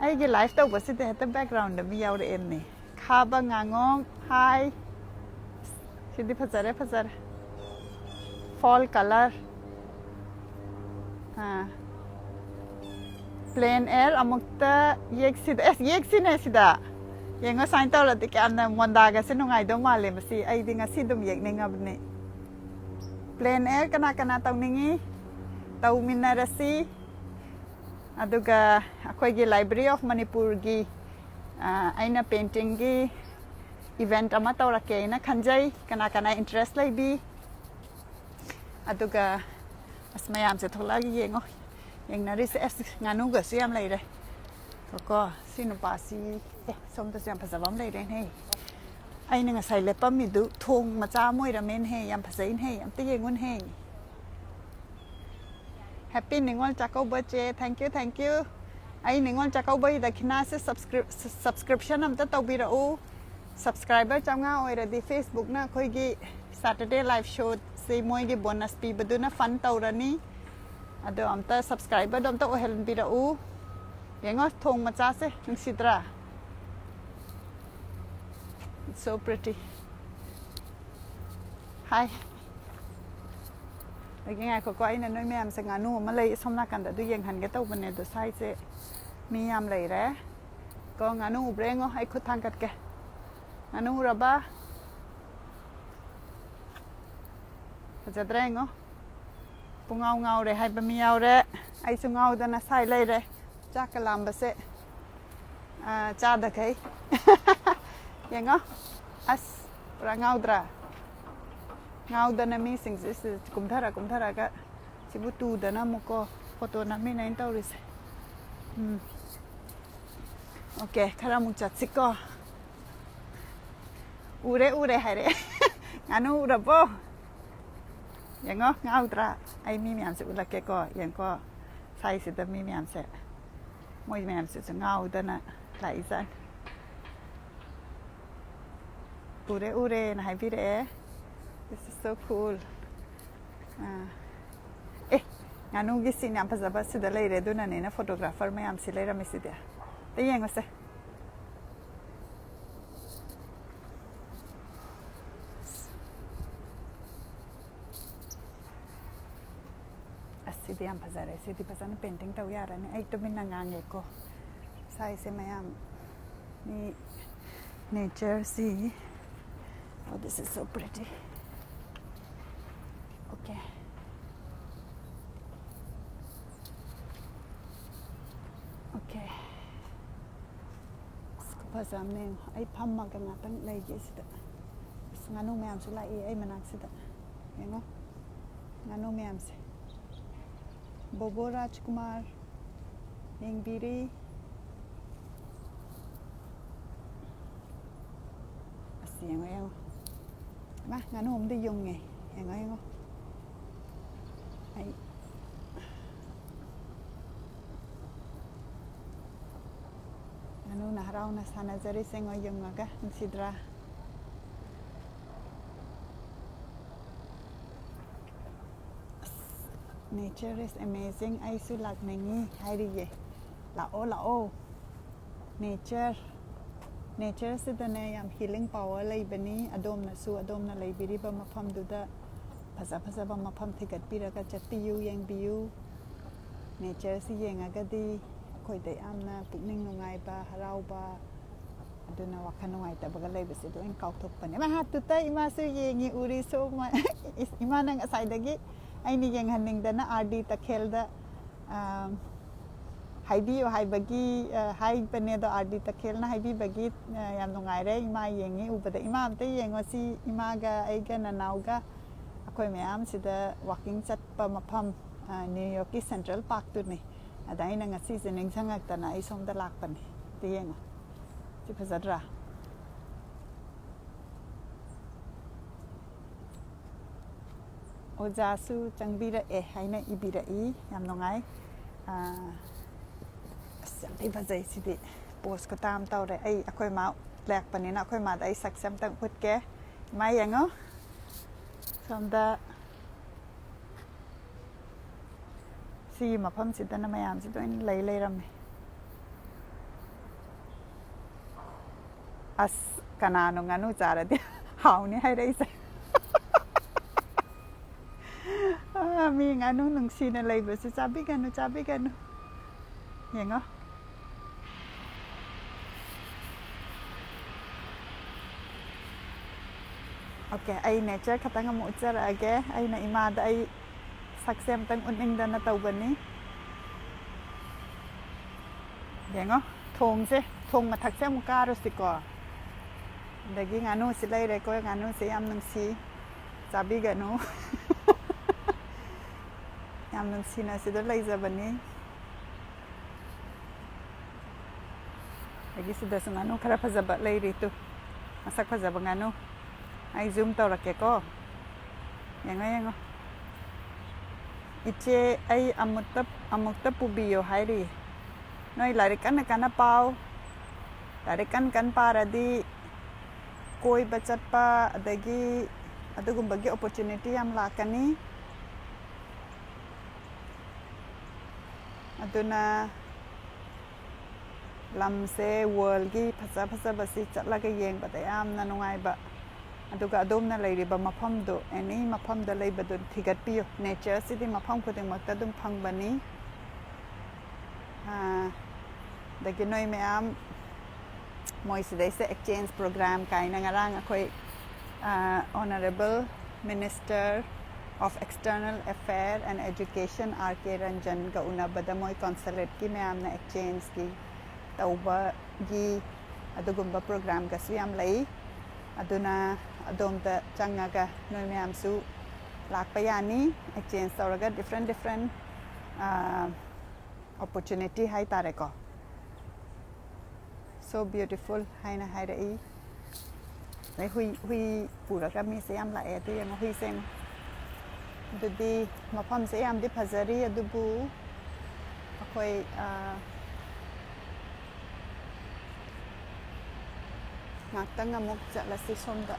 ꯑꯩꯒꯤ ꯂꯥꯏꯐ ꯇꯧꯕꯁꯤꯗ ꯍꯦꯛꯇ ꯕꯦꯛꯒ꯭ꯔꯥꯎꯟꯗ ꯃꯤ ꯌꯥꯎꯔꯛꯑꯦꯅꯦ꯫ ꯈꯥꯕ ꯉꯥꯉꯣꯝ, ꯍꯥꯏ꯫ ꯁꯤꯗꯤ ꯐꯖꯔꯦ, ꯐꯖꯔꯦ꯫ Full colour. ꯑꯥ꯫ ꯄ꯭ꯂꯦꯟ ꯑꯦꯌꯔ ꯑꯃꯨꯛꯇ ꯌꯦꯛꯁꯤꯗ-, ꯑꯦꯁ, ꯌꯦꯛꯁꯤꯅꯦ ꯁꯤꯗ꯫ ꯌꯦꯡꯉꯣ, ꯁꯨꯃꯥꯏꯅ ꯇꯧꯔꯗꯤ ꯀꯌꯥꯝꯅ ꯃꯣꯟꯗꯥꯒꯁꯦ ꯅꯨꯡꯉꯥꯏꯗꯧ ꯃꯥꯜꯂꯦ꯫ ꯃꯁꯤ ꯑꯩꯗꯤ ꯉꯁꯤ ꯑꯗꯨꯝ ꯌꯦꯛꯅꯤꯡꯉꯕꯅꯤ꯫ ꯄ꯭ꯂꯦꯟ ꯑꯦꯌꯔ ꯀꯅꯥ ꯀꯅꯥ ꯇꯧꯅꯤꯡꯉꯤ? ꯇꯧꯃꯤꯟꯅꯔꯁꯤ꯫ ꯑꯗꯨꯒ ꯑꯩꯈꯣꯏꯒꯤ Library of Manipurꯒꯤ, ꯑ, ꯑꯩꯅ ꯄꯦꯟꯇꯤꯡꯒꯤ ꯏꯚꯦꯟꯠ ꯑꯃ ꯇꯧꯔꯛꯀꯦꯅ ꯈꯟꯖꯩ꯫ ꯀꯅꯥ ꯀꯅꯥ ꯏꯟꯇꯔꯦꯁ ꯂꯩꯕꯤ? ꯑꯗꯨꯒ ꯑꯁ, ꯃꯌꯥꯝꯁꯦ ꯊꯣꯛꯂꯛꯑꯒ ꯌꯦꯡꯉꯣ꯫ ꯌꯦꯡꯅꯔꯤꯁꯦ꯫ ꯑꯁ, ꯉꯥꯅꯨꯒꯁꯨ ꯌꯥꯝ ꯂꯩꯔꯦ꯫ ꯀꯣ, ꯁꯤ ꯅꯨꯄꯥꯁꯤ, ꯑꯦ, ꯁꯣꯝꯗꯁꯨ ꯌꯥꯝ ꯐꯖꯕ ꯑꯃ ꯂꯩꯔꯦꯅꯦ꯫ ꯑꯩꯅ ꯉꯁꯥꯏ ꯂꯦꯞꯄꯝꯃꯤꯗꯨ ꯊꯣꯡ ꯃꯆꯥ ꯑꯃ ꯑꯣꯏꯔꯝꯃꯦꯅꯦꯍꯦ꯫ ꯌꯥꯝ ꯐꯖꯩꯅꯦꯍꯦ꯫ ꯑꯝꯇ ꯌꯦꯡꯉꯨꯅꯦꯍꯦ꯫ Happy ꯅꯤꯉꯣꯜ ꯆꯥꯛꯀꯧꯕ ꯆꯦ꯫ Thank you, thank you꯫ ꯑꯩ ꯅꯤꯉꯣꯜ ꯆꯥꯛꯀꯧꯕꯒꯤ ꯗꯈꯤꯅꯥꯁꯦ subscrip-, subscription ꯑꯝꯇ ꯇꯧꯕꯤꯔꯛꯎ꯫ Subscriber ꯆꯥꯝꯃꯉꯥ ꯑꯣꯏꯔꯗꯤ Facebookꯅ ꯑꯩꯈꯣꯏꯒꯤ Saturday live showꯁꯦ ꯃꯣꯏꯒꯤ bonus ꯄꯤꯕꯗꯨꯅ fund ꯇꯧꯔꯅꯤ꯫ ꯑꯗꯣ ꯑꯝꯇ subscriberꯗꯣ ꯑꯝꯇ ꯑꯣꯏꯍꯟꯕꯤꯔꯛꯎ꯫ ꯌꯦꯡꯉꯣ, ꯊꯣꯡ ꯃꯆꯥꯁꯦ ꯅꯨꯡꯁꯤꯗ꯭ꯔꯥ? It's so pretty꯫ ꯍꯥꯏ꯫ ꯑꯗꯒꯤ ꯉꯥꯏꯈꯣꯀꯣ, ꯑꯩꯅ ꯅꯣꯏ ꯃꯌꯥꯝꯁꯦ ꯉꯥꯅꯨ ꯑꯃ ꯂꯩ ꯑꯁꯣꯝ ꯅꯥꯀꯟꯗ, ꯑꯗꯨ ꯌꯦꯡꯍꯟꯒꯦ ꯇꯧꯕꯅꯦ꯫ ꯑꯗꯣ ꯁ꯭ꯋꯥꯏꯁꯦ ꯃꯤ ꯌꯥꯝ ꯂꯩꯔꯦ꯫ ꯀꯣ, ꯉꯥꯅꯨ ꯎꯕ꯭ꯔꯥ ꯌꯦꯡꯉꯣ, ꯑꯩ ꯈꯨꯠ ꯊꯥꯡꯒꯠꯀꯦ꯫ ꯉꯥꯅꯨ ꯎꯔꯕ? ꯐꯖꯗ꯭ꯔꯥ ꯌꯦꯡꯉꯣ꯫ ꯄꯨꯡꯉꯥꯎ ꯉꯥꯎꯔꯦ ꯍꯥꯏꯕ ꯃꯤ ꯌꯥꯎꯔꯦ꯫ ꯑꯩꯁꯨ ꯉꯥꯎꯗꯅ ꯁꯥꯏ ꯂꯩꯔꯦ꯫ ꯆꯥꯛꯀ ꯂꯥꯝꯕꯁꯦ, ꯑ, ꯆꯥꯗꯈꯩ꯫ ꯌꯦꯡꯉꯣ꯫ ꯑꯁ, ꯄꯨꯔꯥ ꯉꯥꯎꯗ꯭ꯔꯥ? ꯉꯥꯎꯗꯅ ꯃꯤꯁꯤꯡꯁꯦ ꯁꯤ ꯀꯨꯝꯊꯔ ꯀꯨꯝꯊꯔꯒ ꯁꯤꯕꯨ ꯇꯨꯗꯅ ꯑꯃꯨꯛꯀꯣ ꯐꯣꯇꯣ ꯅꯝꯃꯤꯟꯅꯩꯅ ꯇꯧꯔꯤꯁꯦ꯫ ꯎꯝ꯫ ꯑꯣꯀꯦ, ꯈꯔ ꯑꯃꯨꯛ ꯆꯠꯁꯤꯀꯣ꯫ ꯎꯔꯦ, ꯎꯔꯦ ꯍꯥꯏꯔꯦ꯫ ꯉꯥꯅꯨ ꯎꯔꯕꯣ? ꯌꯦꯡꯉꯣ, ꯉꯥꯎꯗ꯭ꯔꯥ? ꯑꯩ ꯃꯤ ꯃꯌꯥꯝꯁꯦ ꯎꯠꯂꯛꯀꯦꯀꯣ꯫ ꯌꯦꯡꯉꯣ, ꯁ꯭ꯋꯥꯏꯁꯤꯗ ꯃꯤ ꯃꯌꯥꯝꯁꯦ, ꯃꯣꯏ ꯃꯌꯥꯝꯁꯤꯁꯨ ꯉꯥꯎꯗꯅ ꯂꯥꯛꯏꯖꯥꯠꯅꯤ꯫ ꯎꯔꯦ, ꯎꯔꯦꯅ ꯍꯥꯏꯕꯤꯔꯛꯑꯦ꯫ This is so cool. ꯑꯥ꯫ ꯑꯦ, ꯉꯥꯅꯨꯒꯤ ꯁꯤꯟ ꯌꯥꯝ ꯐꯖꯕ ꯁꯤꯗ ꯂꯩꯔꯦ, ꯑꯗꯨꯅꯅꯦꯅ ꯐꯣꯇꯣꯒ꯭ꯔꯥꯐꯔ ꯃꯌꯥꯝꯁꯤ ꯂꯩꯔꯝꯃꯤꯁꯤꯗꯤ꯫ ꯑꯝꯇ ꯌꯦꯡꯉꯨꯁꯦ꯫ ꯑꯁ, ꯁꯤꯗꯤ ꯌꯥꯝ ꯐꯖꯔꯦ꯫ ꯁꯤꯗꯤ ꯐꯖꯅ ꯄꯦꯟꯇꯤꯡ ꯇꯧ ꯌꯥꯔꯅꯤ꯫ ꯑꯩ ꯇꯨꯃꯤꯟꯅ ꯉꯥꯡꯒꯦꯀꯣ꯫ ꯁꯥꯏꯁꯦ ꯃꯌꯥꯝ ꯃꯤ ꯅꯦꯆꯔꯁꯤ꯫ Oh, this is so pretty. Okay. Okay. ꯑꯁ, ꯈꯨꯐꯖ ꯑꯃꯅꯦ꯫ ꯑꯩ ꯐꯝꯃꯒ ꯉꯥꯛꯇꯪ ꯂꯩꯒꯦ ꯁꯤꯗ꯫ ꯑꯁ, ꯉꯥꯅꯨ ꯃꯌꯥꯝꯁꯨ ꯂꯥꯛꯏ ꯑꯩ ꯃꯅꯥꯛꯁꯤꯗ꯫ ꯌꯦꯡꯉꯣ, ꯉꯥꯅꯨ ꯃꯌꯥꯝꯁꯦ꯫ ꯕꯣꯕꯣ ꯔꯥꯖꯀꯨꯃꯥꯔ ꯌꯦꯡꯕꯤꯔꯤ꯫ ꯑꯁ, ꯌꯦꯡꯉꯣ, ꯌꯦꯡꯉꯣ꯫ ꯃꯥ, ꯉꯥꯅꯨ ꯑꯃꯗ ꯌꯨꯡꯉꯦ꯫ ꯌꯦꯡꯉꯣ, ꯌꯦꯡꯉꯣ꯫ ꯑꯩ ꯉꯥꯅꯨꯅ ꯍꯔꯥꯎꯅ ꯁꯥꯟꯅꯖꯔꯤꯁꯦ, ꯌꯦꯡꯉꯣ, ꯌꯨꯡꯉꯒ꯫ ꯅꯨꯡꯁꯤꯗ꯭ꯔꯥ? ꯑꯁ, nature is amazing, ꯑꯩꯁꯨ ꯂꯥꯛꯅꯤꯡꯉꯤ ꯍꯥꯏꯔꯤꯌꯦ꯫ ꯂꯥꯛꯑꯣ, ꯂꯥꯛꯑꯣ꯫ Nature, natureꯁꯤꯗꯅꯦ ꯌꯥꯝ healing power ꯂꯩꯕꯅꯤ꯫ ꯑꯗꯣꯝꯅꯁꯨ ꯑꯗꯣꯝꯅ ꯂꯩꯕꯤꯔꯤꯕ ꯃꯐꯝꯗꯨꯗ ꯐꯖ ꯐꯖꯕ ꯃꯐꯝ ꯊꯤꯒꯠꯄꯤꯔꯒ ꯆꯠꯄꯤꯌꯨ, ꯌꯦꯡꯕꯤꯌꯨ꯫ Natureꯁꯤ ꯌꯦꯡꯉꯒꯗꯤ ꯑꯩꯈꯣꯏꯗ ꯌꯥꯝꯅ ꯄꯨꯛꯅꯤꯡ ꯅꯨꯡꯉꯥꯏꯕ, ꯍꯔꯥꯎꯕ, ꯑꯗꯨꯅ ꯋꯥꯈꯜ ꯅꯨꯡꯉꯥꯏꯇꯕꯒ ꯂꯩꯕꯁꯦ ꯂꯣꯏ ꯀꯥꯎꯊꯣꯛꯄꯅꯦ꯫ ꯃꯍꯥꯛꯇꯨꯇ ꯏꯃꯥꯁꯨ ꯌꯦꯡꯉꯤ, ꯎꯔꯤ꯫ So much꯫ ꯏꯁ, ꯏꯃꯥꯅ ꯉꯁꯥꯏꯗꯒꯤ ꯑꯩꯅ ꯌꯦꯡꯍꯟꯅꯤꯡꯗꯅ ꯑꯥꯔ ꯗꯤ ꯇꯈꯦꯜꯗ, ꯑꯥ, ꯍꯥꯏꯕꯤꯌꯨ ꯍꯥꯏꯕꯒꯤ, ꯑ, ꯍꯥꯏꯕꯅꯦ꯫ ꯑꯗꯣ ꯑꯥꯔ ꯗꯤ ꯇꯈꯦꯜꯅ ꯍꯥꯏꯕꯤꯕꯒꯤ, ꯑ, ꯌꯥꯝ ꯅꯨꯡꯉꯥꯏꯔꯦ꯫ ꯏꯃꯥ ꯌꯦꯡꯉꯤ ꯎꯕꯗ꯫ ꯏꯃꯥ, ꯑꯝꯇ ꯌꯦꯡꯉꯣ ꯁꯤ꯫ ꯏꯃꯥꯒ ꯑꯩꯒ ꯅꯅꯥꯎꯒ ꯑꯩꯈꯣꯏ ꯃꯌꯥꯝ ꯁꯤꯗ walking ꯆꯠꯄ ꯃꯐꯝ, ꯑ, ꯅ꯭ꯌꯨ ꯌꯣꯔꯛꯀꯤ ꯁꯦꯟꯇ꯭ꯔꯦꯜ ꯄꯥꯔꯛꯇꯨꯅꯤ꯫ ꯑꯗ ꯑꯩꯅ ꯉꯁꯤꯁꯦ ꯅꯤꯡꯁꯤꯡꯉꯛꯇꯅ ꯑꯩ ꯁꯣꯝꯗ ꯂꯥꯛꯄꯅꯤ꯫ ꯑꯝꯇ ꯌꯦꯡꯉꯣ꯫ ꯁꯤ ꯐꯖꯗ꯭ꯔꯥ? ꯑꯣꯖꯥꯁꯨ ꯆꯪꯕꯤꯔꯛꯑꯦ ꯍꯥꯏꯅ ꯏꯕꯤꯔꯛꯏ꯫ ꯌꯥꯝ ꯅꯨꯡꯉꯥꯏ꯫ ꯑꯥ, ꯑꯁ, ꯌꯥꯝ ꯊꯤ ꯐꯖꯩ ꯁꯤꯗꯤ꯫ Pose ꯈꯨꯇꯥ ꯑꯃ ꯇꯧꯔꯦ꯫ ꯑꯩ, ꯑꯩꯈꯣꯏ ꯃꯥ ꯂꯥꯛꯄꯅꯤꯅ ꯑꯩꯈꯣꯏ ꯃꯥꯗ ꯑꯩ ꯁꯛꯁꯦ ꯑꯝꯇꯪ ꯎꯠꯀꯦ꯫ ꯏꯃꯥ, ꯌꯦꯡꯉꯣ꯫ ꯁꯣꯝꯗ ꯁꯤꯒꯤ ꯃꯐꯝꯁꯤꯗꯅ ꯃꯌꯥꯝꯁꯤ ꯂꯣꯏꯅ ꯂꯩ ꯂꯩꯔꯝꯃꯦ꯫ ꯑꯁ, ꯀꯅꯥꯅꯣ ꯉꯥꯅꯨ ꯆꯥꯔꯗꯤ ꯍꯥꯎꯅꯤ ꯍꯥꯏꯔꯛꯏꯁꯦ? ꯑꯥ, ꯃꯤ ꯉꯥꯅꯨ ꯅꯨꯡꯁꯤꯅ ꯂꯩꯕꯁꯨ ꯆꯥꯕꯤꯒꯅꯨ, ꯆꯥꯕꯤꯒꯅꯨ꯫ ꯌꯦꯡꯉꯣ꯫ ꯑꯣꯀꯦ, ꯑꯩ ꯅꯦꯆꯔ ꯈꯛꯇꯪ ꯑꯃꯨꯛ ꯎꯠꯆꯔꯛꯑꯒꯦ꯫ ꯑꯩꯅ ꯏꯃꯥꯗ ꯑꯩ ꯁꯛꯁꯦ ꯑꯝꯇꯪ ꯎꯠꯅꯤꯡꯗꯅ ꯇꯧꯕꯅꯤ꯫ ꯌꯦꯡꯉꯣ, ꯊꯣꯡꯁꯦ, ꯊꯣꯡ ꯃꯊꯛꯁꯦ ꯑꯃꯨꯛ ꯀꯥꯔꯨꯁꯤꯀꯣ꯫ ꯑꯗꯒꯤ ꯉꯥꯅꯨꯁꯤ ꯂꯩꯔꯦꯀꯣ, ꯉꯥꯅꯨꯁꯦ ꯌꯥꯝ ꯅꯨꯡꯁꯤ, ꯆꯥꯕꯤꯒꯅꯨ꯫ ꯌꯥꯝ ꯅꯨꯡꯁꯤꯅ ꯁꯤꯗ ꯂꯩꯖꯕꯅꯤ꯫ ꯑꯗꯒꯤ ꯁꯤꯗꯁꯨ ꯉꯥꯅꯨ ꯈꯔ ꯐꯖꯕ ꯂꯩꯔꯤ ꯇꯨ꯫ ꯃꯁꯛ ꯐꯖꯕ ꯉꯥꯅꯨ꯫ ꯑꯩ ꯖꯨꯝ ꯇꯧꯔꯛꯀꯦꯀꯣ꯫ ꯌꯦꯡꯉꯣ, ꯌꯦꯡꯉꯣ꯫ "ꯏꯆꯦ, ꯑꯩ ꯑꯃꯨꯛꯇ, ꯑꯃꯨꯛꯇ ꯄꯨꯕꯤꯌꯣ" ꯍꯥꯏꯔꯤ꯫ ꯅꯣꯏ ꯂꯥꯏꯔꯤꯛ ꯀꯟꯅ ꯀꯟꯅ ꯄꯥꯎ꯫ ꯂꯥꯏꯔꯤꯛ ꯀꯟ ꯀꯟ ꯄꯥꯔꯗꯤ ꯀꯣꯏꯕ ꯆꯠꯄ, ꯑꯗꯒꯤ ꯑꯗꯨꯒꯨꯝꯕꯒꯤ ꯑꯣꯄꯣꯔꯆꯨꯅꯤꯇꯤ ꯌꯥꯝ ꯂꯥꯛꯀꯅꯤ꯫ ꯑꯗꯨꯅ ꯂꯝꯁꯦ, ꯋꯥꯔꯜꯒꯤ ꯐꯖ ꯐꯖꯕꯁꯤ ꯆꯠꯂꯒ ꯌꯦꯡꯕꯗ ꯌꯥꯝꯅ ꯅꯨꯡꯉꯥꯏꯕ꯫ ꯑꯗꯨꯒ ꯑꯗꯣꯝꯅ ꯂꯩꯔꯤꯕ ꯃꯐꯝꯗꯨ, ꯑꯦꯅꯤ ꯃꯐꯝꯗ ꯂꯩꯕꯗꯨ ꯊꯤꯒꯠꯄꯤꯌꯨ꯫ ꯅꯦꯆꯔꯁꯤꯗꯤ ꯃꯐꯝ ꯈꯨꯗꯤꯡꯃꯛꯇ ꯑꯗꯨꯝ ꯐꯪꯕꯅꯤ꯫ ꯑꯥ, ꯑꯗꯒꯤ ꯅꯣꯏ ꯃꯌꯥꯝ ꯃꯣꯏ ꯁꯤꯗꯩꯁꯤꯗ exchange program ꯀꯥꯏꯅ ꯉꯔꯥꯡ ꯑꯩꯈꯣꯏ, ꯑꯥ, Honourable Minister of External Affair and Education, R K ꯔꯟꯖꯟꯒ ꯎꯅꯕꯗ ꯃꯣꯏ ꯀꯣꯟꯁꯨꯂꯦꯠꯀꯤ ꯃꯌꯥꯝꯅ ꯑꯦꯛꯆꯦꯟꯖꯀꯤ ꯇꯧꯕꯒꯤ ꯑꯗꯨꯒꯨꯝꯕ ꯄ꯭ꯔꯣꯒ꯭ꯔꯥꯝꯒꯁꯨ ꯌꯥꯝ ꯂꯩ꯫ ꯑꯗꯨꯅ ꯑꯗꯣꯝꯗ ꯆꯪꯉꯒ ꯅꯣꯏ ꯃꯌꯥꯝꯁꯨ ꯂꯥꯛꯄ ꯌꯥꯅꯤ꯫ ꯑꯦꯛꯆꯦꯟꯖ ꯇꯧꯔꯒ different different, ꯑꯥ, opportunity ꯍꯥꯏꯇꯥꯔꯦꯀꯣ꯫ "So beautiful" ꯍꯥꯏꯅ ꯍꯥꯏꯔꯛꯏ꯫ ꯑꯗꯩ ꯍꯨꯏ, ꯍꯨꯏ ꯄꯨꯔꯒ ꯃꯤꯁꯦ ꯌꯥꯝ ꯂꯥꯛꯑꯦ꯫ ꯑꯗꯨ ꯌꯦꯡꯉꯣ, ꯍꯨꯏꯁꯦ ꯌꯦꯡꯉꯣ꯫ ꯑꯗꯨꯗꯤ ꯃꯐꯝꯁꯦ ꯌꯥꯝꯗꯤ ꯐꯖꯔꯤ, ꯑꯗꯨꯕꯨ ꯑꯩꯈꯣꯏ, ꯑꯥ, ꯉꯥꯛꯇꯪ ꯑꯃꯨꯛ ꯆꯠꯂꯁꯤ ꯁꯣꯝꯗ꯫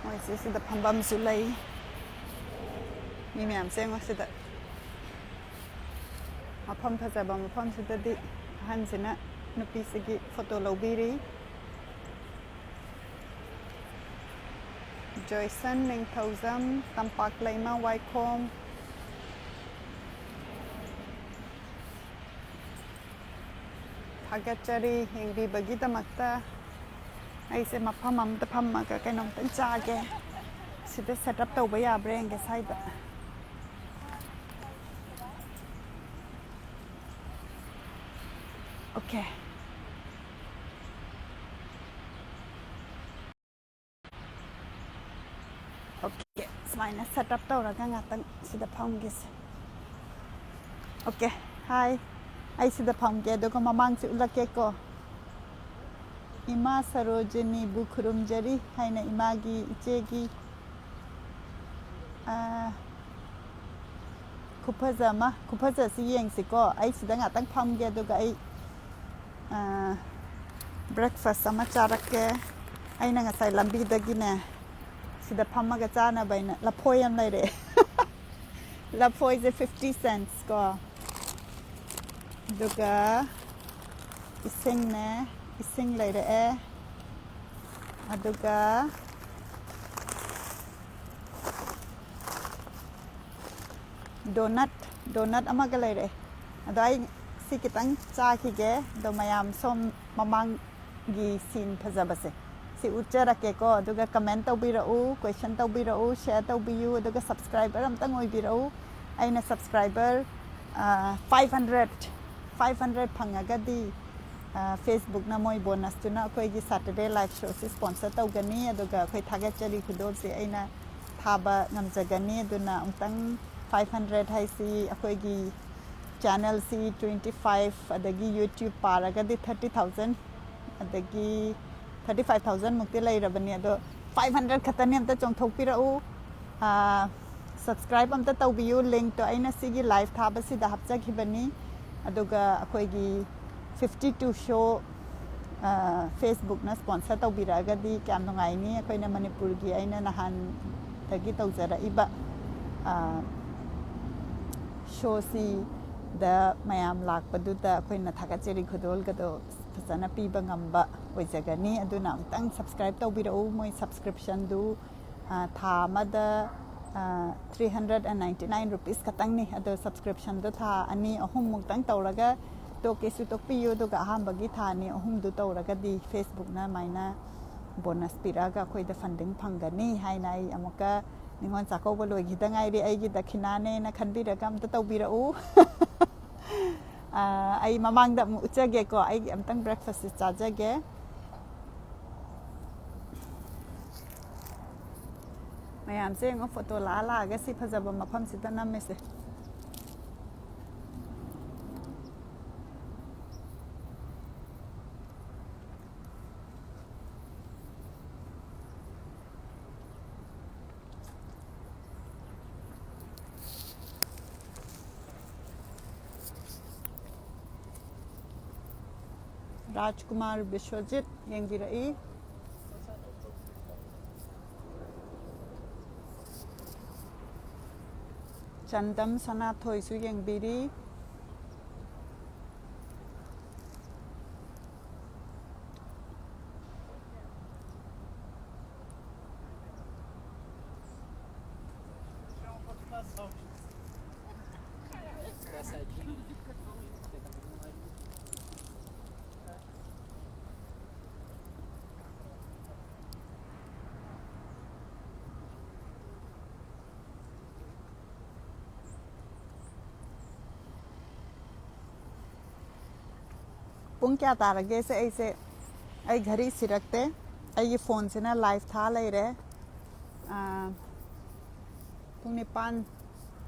ꯃꯣꯏꯁꯦ ꯁꯤꯗ ꯐꯝꯐꯝꯁꯨ ꯂꯩ꯫ ꯃꯤ ꯃꯌꯥꯝꯁꯦ ꯌꯦꯡꯉꯣ ꯁꯤꯗ꯫ ꯃꯐꯝ ꯐꯖꯕ ꯃꯐꯝꯁꯤꯗꯗꯤ ꯑꯍꯟꯁꯤꯅ ꯅꯨꯄꯤꯁꯤꯒꯤ ꯐꯣꯇꯣ ꯂꯧꯕꯤꯔꯤ꯫ ꯖꯣꯏꯁꯟ ꯅꯤꯡꯊꯧꯖꯝ, ꯇꯝꯄꯥꯛ ꯂꯩꯃ ꯋꯥꯏꯈꯣꯝ꯫ ꯊꯥꯒꯠꯆꯔꯤ ꯌꯦꯡꯕꯤꯕꯒꯤꯗꯃꯛꯇ꯫ ꯑꯩꯁꯦ ꯃꯐꯝ ꯑꯃꯗ ꯐꯝꯃꯒ ꯀꯩꯅꯣꯝꯇꯪ ꯆꯥꯒꯦ꯫ ꯁꯤꯗ ꯁꯦꯠ ꯑꯞ ꯇꯧꯕ ꯌꯥꯕ꯭ꯔꯥ ꯌꯦꯡꯒꯦ ꯁ꯭ꯋꯥꯏꯗ꯫ ꯑꯣꯀꯦ꯫ ꯑꯣꯀꯦ, ꯁꯨꯃꯥꯏꯅ ꯁꯦꯠ ꯑꯞ ꯇꯧꯔꯒ ꯉꯥꯛꯇꯪ ꯁꯤꯗ ꯐꯝꯒꯦꯁꯦ꯫ ꯑꯣꯀꯦ, ꯍꯥꯏ꯫ ꯑꯩ ꯁꯤꯗ ꯐꯝꯒꯦ, ꯑꯗꯨꯒ ꯃꯃꯥꯡꯁꯤ ꯎꯠꯂꯛꯀꯦꯀꯣ꯫ ꯏꯃꯥ ꯁꯔꯣꯖꯤꯅꯤꯕꯨ ꯈꯨꯔꯨꯝꯖꯔꯤ ꯍꯥꯏꯅ ꯏꯃꯥꯒꯤ, ꯏꯆꯦꯒꯤ, ꯑꯥ, ꯈꯨꯐꯖ ꯑꯃ, ꯈꯨꯐꯖꯁꯤ ꯌꯦꯡꯁꯤꯀꯣ꯫ ꯑꯩ ꯁꯤꯗ ꯉꯥꯛꯇꯪ ꯐꯝꯒꯦ, ꯑꯗꯨꯒ ꯑꯩ, ꯑꯥ, ꯕ꯭ꯔꯦꯛꯐꯥꯁ ꯑꯃ ꯆꯥꯔꯛꯀꯦ꯫ ꯑꯩꯅ ꯉꯁꯥꯏ ꯂꯝꯕꯤꯗꯒꯤꯅꯦ, ꯁꯤꯗ ꯐꯝꯃꯒ ꯆꯥꯅꯕ ꯑꯩꯅ ꯂꯐꯣꯏ ꯑꯃ ꯂꯩꯔꯛꯑꯦ꯫ ꯂꯐꯣꯏꯁꯦ fifty cents ꯀꯣ꯫ ꯑꯗꯨꯒ ꯏꯁꯤꯡꯅꯦ, ꯏꯁꯤꯡ ꯂꯩꯔꯛꯑꯦ꯫ ꯑꯗꯨꯒ ꯗꯣꯅꯠ, ꯗꯣꯅꯠ ꯑꯃꯒ ꯂꯩꯔꯛꯑꯦ꯫ ꯑꯗꯣ ꯑꯩ ꯁꯤ ꯈꯤꯇꯪ ꯆꯥꯈꯤꯒꯦ꯫ ꯑꯗꯣ ꯃꯌꯥꯝ ꯁꯣꯝ ꯃꯃꯥꯡꯒꯤ ꯁꯤꯟ ꯐꯖꯕꯁꯦ ꯁꯤ ꯎꯠꯆꯔꯛꯀꯦꯀꯣ꯫ ꯑꯗꯨꯒ ꯀꯃꯦꯟ ꯇꯧꯕꯤꯔꯛꯎ, ꯀꯣꯏꯁꯟ ꯇꯧꯕꯤꯔꯛꯎ, ꯁꯤꯌꯔ ꯇꯧꯕꯤꯌꯨ, ꯑꯗꯨꯒ ꯁꯕꯁꯀ꯭ꯔꯥꯏꯕꯔ ꯑꯝꯇꯪ ꯑꯣꯏꯕꯤꯔꯛꯎ꯫ ꯑꯩꯅ ꯁꯕꯁꯀ꯭ꯔꯥꯏꯕꯔ, ꯑ, five hundred, five hundred ꯐꯪꯉꯒꯗꯤ, ꯑ, ꯐꯦꯁꯕꯨꯛꯅ ꯃꯣꯏ ꯕꯣꯅꯁꯇꯨꯅ ꯑꯩꯈꯣꯏꯒꯤ ꯁꯦꯇꯔꯗꯦ ꯂꯥꯏꯚ ꯁꯣꯁꯤ ꯁ꯭ꯄꯣꯟꯁꯔ ꯇꯧꯒꯅꯤ꯫ ꯑꯗꯨꯒ ꯑꯩꯈꯣꯏ ꯊꯥꯒꯠꯆꯔꯤ ꯈꯨꯗꯣꯜꯁꯦ ꯑꯩꯅ ꯊꯥꯕ ꯉꯝꯖꯒꯅꯤ꯫ ꯑꯗꯨꯅ ꯑꯃꯨꯛꯇꯪ five hundred ꯍꯥꯏꯁꯤ ꯑꯩꯈꯣꯏꯒꯤ ꯆꯦꯅꯦꯜꯁꯤ twenty five, ꯑꯗꯒꯤ YouTube ꯄꯥꯔꯒꯗꯤ thirty thousand, ꯑꯗꯒꯤ thirty five thousand ꯃꯨꯛꯇꯤ ꯂꯩꯔꯕꯅꯤ꯫ ꯑꯗꯣ five hundred ꯈꯛꯇꯅꯤ, ꯑꯝꯇ ꯆꯣꯡꯊꯣꯛꯄꯤꯔꯛꯎ꯫ ꯑꯥ, ꯁꯕꯁꯀ꯭ꯔꯥꯏꯕ ꯑꯝꯇ ꯇꯧꯕꯤꯌꯨ꯫ ꯂꯤꯡꯛꯇꯣ ꯑꯩꯅ ꯁꯤꯒꯤ ꯂꯥꯏꯚ ꯊꯥꯕꯁꯤꯗ ꯍꯥꯞꯆꯈꯤꯕꯅꯤ꯫ ꯑꯗꯨꯒ ꯑꯩꯈꯣꯏꯒꯤ fifty two show ꯐꯦꯁꯕꯨꯛꯅ ꯁ꯭ꯄꯣꯟꯁꯔ ꯇꯧꯕꯤꯔꯛꯑꯒꯗꯤ ꯀꯌꯥꯝ ꯅꯨꯡꯉꯥꯏꯅꯤ꯫ ꯑꯩꯈꯣꯏꯅ ꯃꯅꯤꯄꯨꯔꯒꯤ ꯑꯩꯅ ꯅꯍꯥꯟꯗꯒꯤ ꯇꯧꯖꯔꯛꯏꯕ ꯁꯣꯁꯤꯗ ꯃꯌꯥꯝ ꯂꯥꯛꯄꯗꯨꯗ ꯑꯩꯈꯣꯏꯅ ꯊꯥꯒꯠꯆꯔꯤ ꯈꯨꯗꯣꯜꯒꯗꯣ ꯐꯖꯅ ꯄꯤꯕ ꯉꯝꯕ ꯑꯣꯏꯖꯒꯅꯤ꯫ ꯑꯗꯨꯅ ꯑꯃꯨꯛꯇꯪ ꯁꯕꯁꯀ꯭ꯔꯥꯏꯕ ꯇꯧꯕꯤꯔꯛꯎ꯫ ꯃꯣꯏ ꯁꯕꯁꯀ꯭ꯔꯤꯞꯁꯟꯗꯨ ꯊꯥ ꯑꯃꯗ three hundred and ninety nine rupees ꯈꯛꯇꯪꯅꯤ꯫ ꯑꯗꯣ ꯁꯕꯁꯀ꯭ꯔꯤꯞꯁꯟꯗꯣ ꯊꯥ ꯑꯅꯤ ꯑꯍꯨꯝꯃꯨꯛꯇꯪ ꯇꯧꯔꯒ ꯇꯣꯛꯀꯦꯁꯨ ꯇꯣꯛꯄꯤꯌꯨ꯫ ꯑꯗꯨꯒ ꯑꯍꯥꯟꯕꯒꯤ ꯊꯥ ꯑꯅꯤ ꯑꯍꯨꯝꯗꯨ ꯇꯧꯔꯒꯗꯤ ꯐꯦꯁꯕꯨꯛꯅ ꯑꯗꯨꯃꯥꯏꯅ ꯕꯣꯅꯁ ꯄꯤꯔꯛꯑꯒ ꯑꯩꯈꯣꯏꯗ ꯐꯟꯗꯤꯡ ꯐꯪꯒꯅꯤ ꯍꯥꯏꯅ ꯑꯩ ꯑꯃꯨꯛꯀ ꯅꯤꯉꯣꯜ ꯆꯥꯛꯀꯧꯕ ꯂꯣꯏꯈꯤꯗ ꯉꯥꯏꯔꯤ꯫ ꯑꯩꯒꯤ ꯗꯈꯤꯅꯥꯅꯦꯅ ꯈꯟꯕꯤꯔꯒ ꯑꯝꯇ ꯇꯧꯕꯤꯔꯛꯎ꯫ ꯑꯩ ꯃꯃꯥꯡꯗ ꯑꯃꯨꯛ ꯎꯠꯆꯒꯦꯀꯣ꯫ ꯑꯩꯒꯤ ꯑꯝꯇꯪ ꯕ꯭ꯔꯦꯛꯐꯥꯁꯁꯦ ꯆꯥꯖꯒꯦ꯫ ꯃꯌꯥꯝꯁꯦ ꯌꯦꯡꯉꯣ, ꯐꯣꯇꯣ ꯂꯥꯛꯑ ꯂꯥꯛꯑꯒ ꯁꯤ ꯐꯖꯕ ꯃꯐꯝꯁꯤꯗ ꯅꯝꯃꯤꯁꯦ꯫ ꯔꯥꯖꯀꯨꯃꯥꯔ ꯕꯤꯁ꯭ꯋꯖꯤꯠ ꯌꯦꯡꯕꯤꯔꯛꯏ꯫ ꯆꯟꯗꯝ ꯁꯅꯥꯊꯣꯏꯁꯨ ꯌꯦꯡꯕꯤꯔꯤ꯫ ꯄꯨꯡ ꯀꯌꯥ ꯇꯥꯔꯒꯦꯁꯦ? ꯑꯩꯁꯦ, ꯑꯩ ꯘꯔꯤ ꯁꯤꯔꯛꯇꯦ꯫ ꯑꯩꯒꯤ ꯐꯣꯟꯁꯤꯅ ꯂꯥꯏꯚ ꯊꯥ ꯂꯩꯔꯦ꯫ ꯑꯥ, ꯄꯨꯡ ꯅꯤꯄꯥꯟ,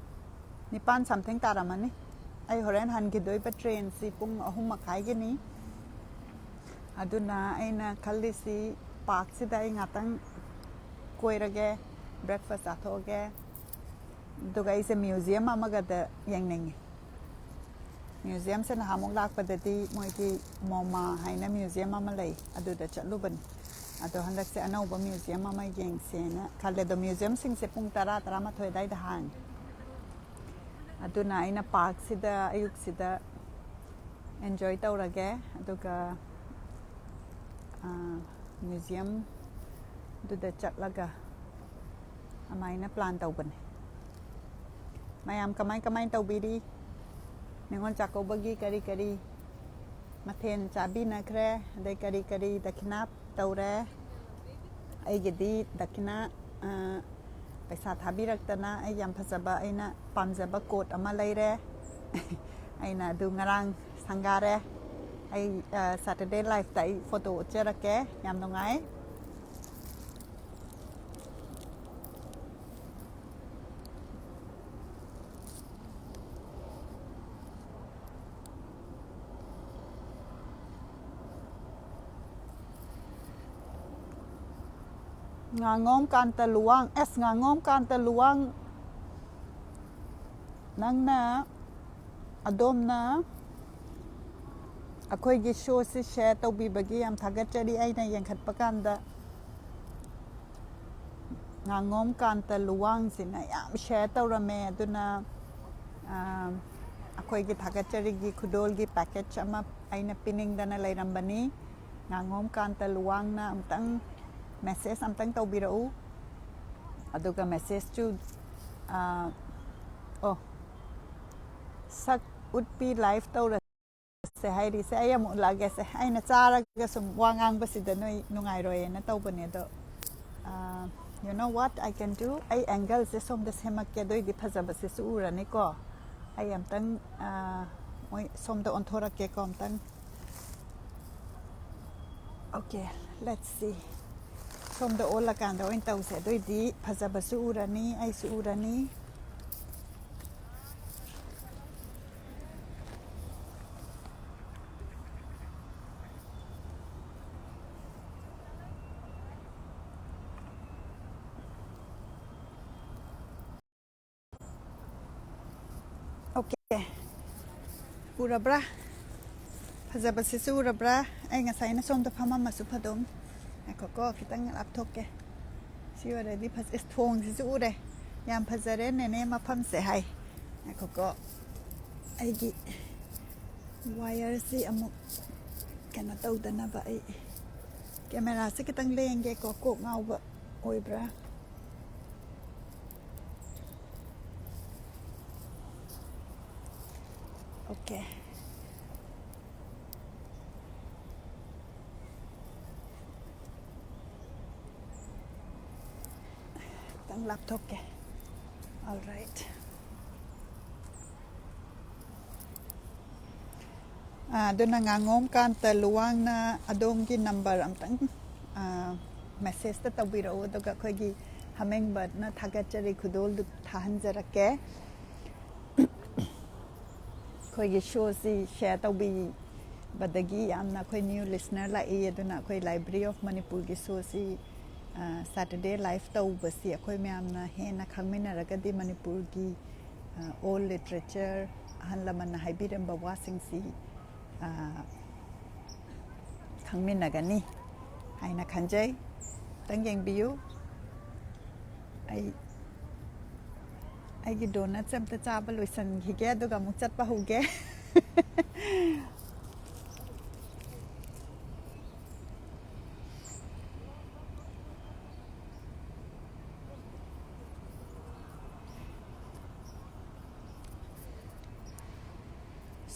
ꯅꯤꯄꯥꯟ ꯁꯝꯊꯤꯡ ꯇꯥꯔꯝꯃꯅꯤ꯫ ꯑꯩ ꯍꯣꯔꯦꯟ ꯍꯟꯈꯤꯗꯣꯏꯕ ꯇ꯭ꯔꯦꯟꯁꯤ ꯄꯨꯡ ꯑꯍꯨꯝ ꯃꯈꯥꯏꯒꯤꯅꯤ꯫ ꯑꯗꯨꯅ ꯑꯩꯅ ꯈꯜꯂꯤꯁꯤ, ꯄꯥꯔꯛꯁꯤꯗ ꯑꯩ ꯉꯥꯛꯇꯪ ꯀꯣꯏꯔꯒꯦ, ꯕ꯭ꯔꯦꯛꯐꯥꯁ ꯆꯥꯊꯣꯛꯑꯒꯦ, ꯑꯗꯨꯒ ꯑꯩꯁꯦ ꯃ꯭ꯌꯨꯖꯤꯌꯝ ꯑꯃꯒꯗ ꯌꯦꯡꯅꯤꯡꯉꯤ꯫ ꯃ꯭ꯌꯨꯖꯤꯌꯝꯁꯦ ꯅꯍꯥꯟꯃꯨꯛ ꯂꯥꯛꯄꯗꯗꯤ ꯃꯣꯏꯒꯤ ꯃꯣꯃꯥ ꯍꯥꯏꯅ ꯃ꯭ꯌꯨꯖꯤꯌꯝ ꯑꯃ ꯂꯩ, ꯑꯗꯨꯗ ꯆꯠꯂꯨꯕꯅꯤ꯫ ꯑꯗꯣ ꯍꯟꯗꯛꯁꯦ ꯑꯅꯧꯕ ꯃ꯭ꯌꯨꯖꯤꯌꯝ ꯑꯃ ꯌꯦꯡꯁꯦꯅ ꯈꯜꯂꯦ꯫ ꯑꯗꯣ ꯃ꯭ꯌꯨꯖꯤꯌꯝꯁꯤꯡꯁꯦ ꯄꯨꯡ ꯇꯔꯥ, ꯇꯔꯥꯃꯥꯊꯣꯏ ꯑꯗꯨꯋꯥꯏꯗ ꯍꯥꯡꯉꯤ꯫ ꯑꯗꯨꯅ ꯑꯩꯅ ꯄꯥꯔꯛꯁꯤꯗ ꯑꯌꯨꯛꯁꯤꯗ ꯑꯦꯟꯖꯣꯏ ꯇꯧꯔꯒꯦ, ꯑꯗꯨꯒ ꯃ꯭ꯌꯨꯖꯤꯌꯝꯗꯨꯗ ꯆꯠꯂꯒ ꯑꯗꯨꯃꯥꯏꯅ ꯄ꯭ꯂꯥꯟ ꯇꯧꯕꯅꯦ꯫ ꯃꯌꯥꯝ ꯀꯃꯥꯏ ꯀꯃꯥꯏ ꯇꯧꯕꯤꯔꯤ? ꯅꯤꯉꯣꯜ ꯆꯥꯛꯀꯧꯕꯒꯤ ꯀꯔꯤ ꯀꯔꯤ ꯃꯊꯦꯜ ꯆꯥꯕꯤꯅꯈ꯭ꯔꯦ? ꯑꯗꯩ ꯀꯔꯤ ꯀꯔꯤ ꯗꯈꯤꯅꯥ ꯇꯧꯔꯦ? ꯑꯩꯒꯤꯗꯤ ꯗꯈꯤꯅꯥ, ꯑ, ꯄꯩꯁꯥ ꯊꯥꯕꯤꯔꯛꯇꯅ ꯑꯩ ꯌꯥꯝ ꯐꯖꯕ, ꯑꯩꯅ ꯄꯥꯝꯖꯕ ꯀꯣꯠ ꯑꯃ ꯂꯩꯔꯦ꯫ ꯑꯩꯅ ꯑꯗꯨ ꯉꯔꯥꯡ ꯁꯪꯒꯥꯔꯦ꯫ ꯑꯩ, ꯑ, ꯁꯦꯇꯔꯗꯦ ꯂꯥꯏꯐꯇ ꯑꯩ ꯐꯣꯇꯣ ꯎꯠꯆꯔꯛꯀꯦ꯫ ꯌꯥꯝ ꯅꯨꯡꯉꯥꯏ꯫ ꯉꯥꯉꯣꯝ ꯀꯥꯟꯇ ꯂꯨꯋꯥꯡ, ꯑꯦꯁ, ꯉꯥꯉꯣꯝ ꯀꯥꯟꯇ ꯂꯨꯋꯥꯡ, ꯅꯪꯅ, ꯑꯗꯣꯝꯅ ꯑꯩꯈꯣꯏꯒꯤ ꯁꯣꯁꯤ ꯁꯦꯌꯔ ꯇꯧꯕꯤꯕꯒꯤ ꯌꯥꯝ ꯊꯥꯒꯠꯆꯔꯤ꯫ ꯑꯩꯅ ꯌꯦꯡꯈꯠꯄ ꯀꯥꯟꯗ ꯉꯥꯉꯣꯝ ꯀꯥꯟꯇ ꯂꯨꯋꯥꯡꯁꯤꯅ ꯌꯥꯝ ꯁꯦꯌꯔ ꯇꯧꯔꯝꯃꯦ꯫ ꯑꯗꯨꯅ, ꯑ, ꯑꯩꯈꯣꯏꯒꯤ ꯊꯥꯒꯠꯆꯔꯤꯒꯤ ꯈꯨꯗꯣꯜꯒꯤ ꯄꯦꯀꯦꯖ ꯑꯃ ꯑꯩꯅ ꯄꯤꯅꯤꯡꯗꯅ ꯂꯩꯔꯝꯕꯅꯤ꯫ ꯉꯥꯉꯣꯝ ꯀꯥꯟꯇ ꯂꯨꯋꯥꯡꯅ ꯑꯝꯇꯪ ꯃꯦꯁꯦꯖ ꯑꯝꯇꯪ ꯇꯧꯕꯤꯔꯛꯎ꯫ ꯑꯗꯨꯒ ꯃꯦꯁꯦꯖꯁꯨ, ꯑ, ꯑꯣ, ꯁꯛ ꯎꯠꯄꯤ ꯂꯥꯏꯚ ꯇꯧꯔꯁꯦ ꯍꯥꯏꯔꯤꯁꯦ꯫ ꯑꯩ ꯑꯃꯨꯛ ꯎꯠꯂꯛꯑꯒꯦꯁꯦ꯫ ꯑꯩꯅ ꯆꯥꯔꯒ ꯁꯨꯝ ꯋꯥ ꯉꯥꯡꯕꯁꯤꯗ ꯅꯣꯏ ꯅꯨꯡꯉꯥꯏꯔꯣꯏꯅ ꯇꯧꯕꯅꯦ꯫ ꯑꯗꯣ, ꯑ, you know what I can do? ꯑꯩ ꯑꯦꯡꯒꯜꯁꯦ ꯁꯣꯝꯗ ꯁꯦꯝꯃꯛꯀꯦ꯫ ꯑꯗꯨꯑꯣꯏꯗꯤ ꯐꯖꯕꯁꯤꯁꯨ ꯎꯔꯅꯤꯀꯣ꯫ ꯑꯩ ꯑꯝꯇꯪ, ꯑ, ꯃꯣꯏ ꯁꯣꯝꯗ ꯑꯣꯟꯊꯣꯔꯛꯀꯦꯀꯣ ꯑꯝꯇꯪ꯫ Okay, let's see. ꯁꯣꯝꯗ ꯑꯣꯜꯂꯀꯥꯟꯗ ꯑꯣꯏꯅ ꯇꯧꯁꯦ꯫ ꯑꯗꯨꯑꯣꯏꯗꯤ ꯐꯖꯕꯁꯨ ꯎꯔꯅꯤ, ꯑꯩꯁꯨ ꯎꯔꯅꯤ꯫ Okay. ꯎꯔꯕ꯭ꯔꯥ? ꯐꯖꯕꯁꯤꯁꯨ ꯎꯔꯕ꯭ꯔꯥ? ꯑꯩ ꯉꯁꯥꯏꯅ ꯁꯣꯝꯗ ꯐꯝꯃꯝꯃꯁꯨ ꯐꯗꯧꯅꯤ꯫ ꯉꯥꯏꯈꯣꯀꯣ, ꯈꯤꯇꯪ ꯂꯥꯞꯊꯣꯛꯀꯦ꯫ ꯁꯤ ꯑꯣꯏꯔꯗꯤ ꯐꯖ-, ꯑꯦꯁ, ꯊꯣꯡꯁꯤꯁꯨ ꯎꯔꯦ꯫ "ꯌꯥꯝ ꯐꯖꯔꯦ ꯅꯦꯅꯦ ꯃꯐꯝꯁꯦ" ꯍꯥꯏ꯫ ꯉꯥꯏꯈꯣꯀꯣ, ꯑꯩꯒꯤ ꯋꯥꯌꯔꯁꯤ ꯑꯃꯨꯛ ꯀꯩꯅꯣ ꯇꯧꯗꯅꯕ ꯑꯩ ꯀꯦꯃꯦꯔꯥꯁꯦ ꯈꯤꯇꯪ ꯂꯦꯡꯒꯦꯀꯣ, ꯀꯣꯛ ꯉꯥꯎꯕ ꯑꯣꯏꯕ꯭ꯔꯥ? ꯑꯣꯀꯦ꯫ ꯈꯤꯇꯪ ꯂꯥꯞꯊꯣꯛꯀꯦ꯫ All right. ꯑꯥ, ꯑꯗꯨꯅ ꯉꯥꯉꯣꯝ ꯀꯥꯟꯇ ꯂꯨꯋꯥꯡꯅ ꯑꯗꯣꯝꯒꯤ ꯅꯝꯕꯔ ꯑꯝꯇꯪ, ꯑꯥ, ꯃꯦꯁꯦꯖꯇ ꯇꯧꯕꯤꯔꯛꯎ, ꯑꯗꯨꯒ ꯑꯩꯈꯣꯏꯒꯤ ꯍꯃꯤꯡꯕꯔꯗꯅ ꯊꯥꯒꯠꯆꯔꯤ ꯈꯨꯗꯣꯜꯗꯨ ꯊꯥꯍꯟꯖꯔꯛꯀꯦ꯫ ꯑꯩꯈꯣꯏꯒꯤ ꯁꯣꯁꯤ ꯁꯤꯌꯔ ꯇꯧꯕꯤꯕꯗꯒꯤ ꯌꯥꯝꯅ ꯑꯩꯈꯣꯏ ꯅ꯭ꯌꯨ ꯂꯤꯁꯅꯔ ꯂꯥꯛꯏ꯫ ꯑꯗꯨꯅ ꯑꯩꯈꯣꯏ ꯂꯥꯏꯕ꯭ꯔꯤ ꯑꯣꯐ ꯃꯅꯤꯄꯨꯔꯒꯤ ꯁꯣꯁꯤ, ꯑ, ꯁꯦꯇꯔꯗꯦ ꯂꯥꯏꯐ ꯇꯧꯕꯁꯤ ꯑꯩꯈꯣꯏ ꯃꯌꯥꯝꯅ ꯍꯦꯟꯅ ꯈꯪꯃꯤꯟꯅꯔꯒꯗꯤ ꯃꯅꯤꯄꯨꯔꯒꯤ, ꯑ, ꯑꯣꯜ ꯂꯤꯇꯔꯦꯆꯔ, ꯑꯍꯜ ꯂꯃꯟꯅ ꯍꯥꯏꯕꯤꯔꯝꯕ ꯋꯥꯁꯤꯡꯁꯤ, ꯑ, ꯈꯪꯃꯤꯟꯅꯒꯅꯤ ꯍꯥꯏꯅ ꯈꯟꯖꯩ꯫ ꯈꯤꯇꯪ ꯌꯦꯡꯕꯤꯌꯨ꯫ ꯑꯩ, ꯑꯩꯒꯤ ꯗꯣꯅꯠꯁꯦ ꯑꯝꯇ ꯆꯥꯕ ꯂꯣꯏꯁꯟꯈꯤꯒꯦ, ꯑꯗꯨꯒ ꯑꯃꯨꯛ ꯆꯠꯄ ꯍꯧꯒꯦ꯫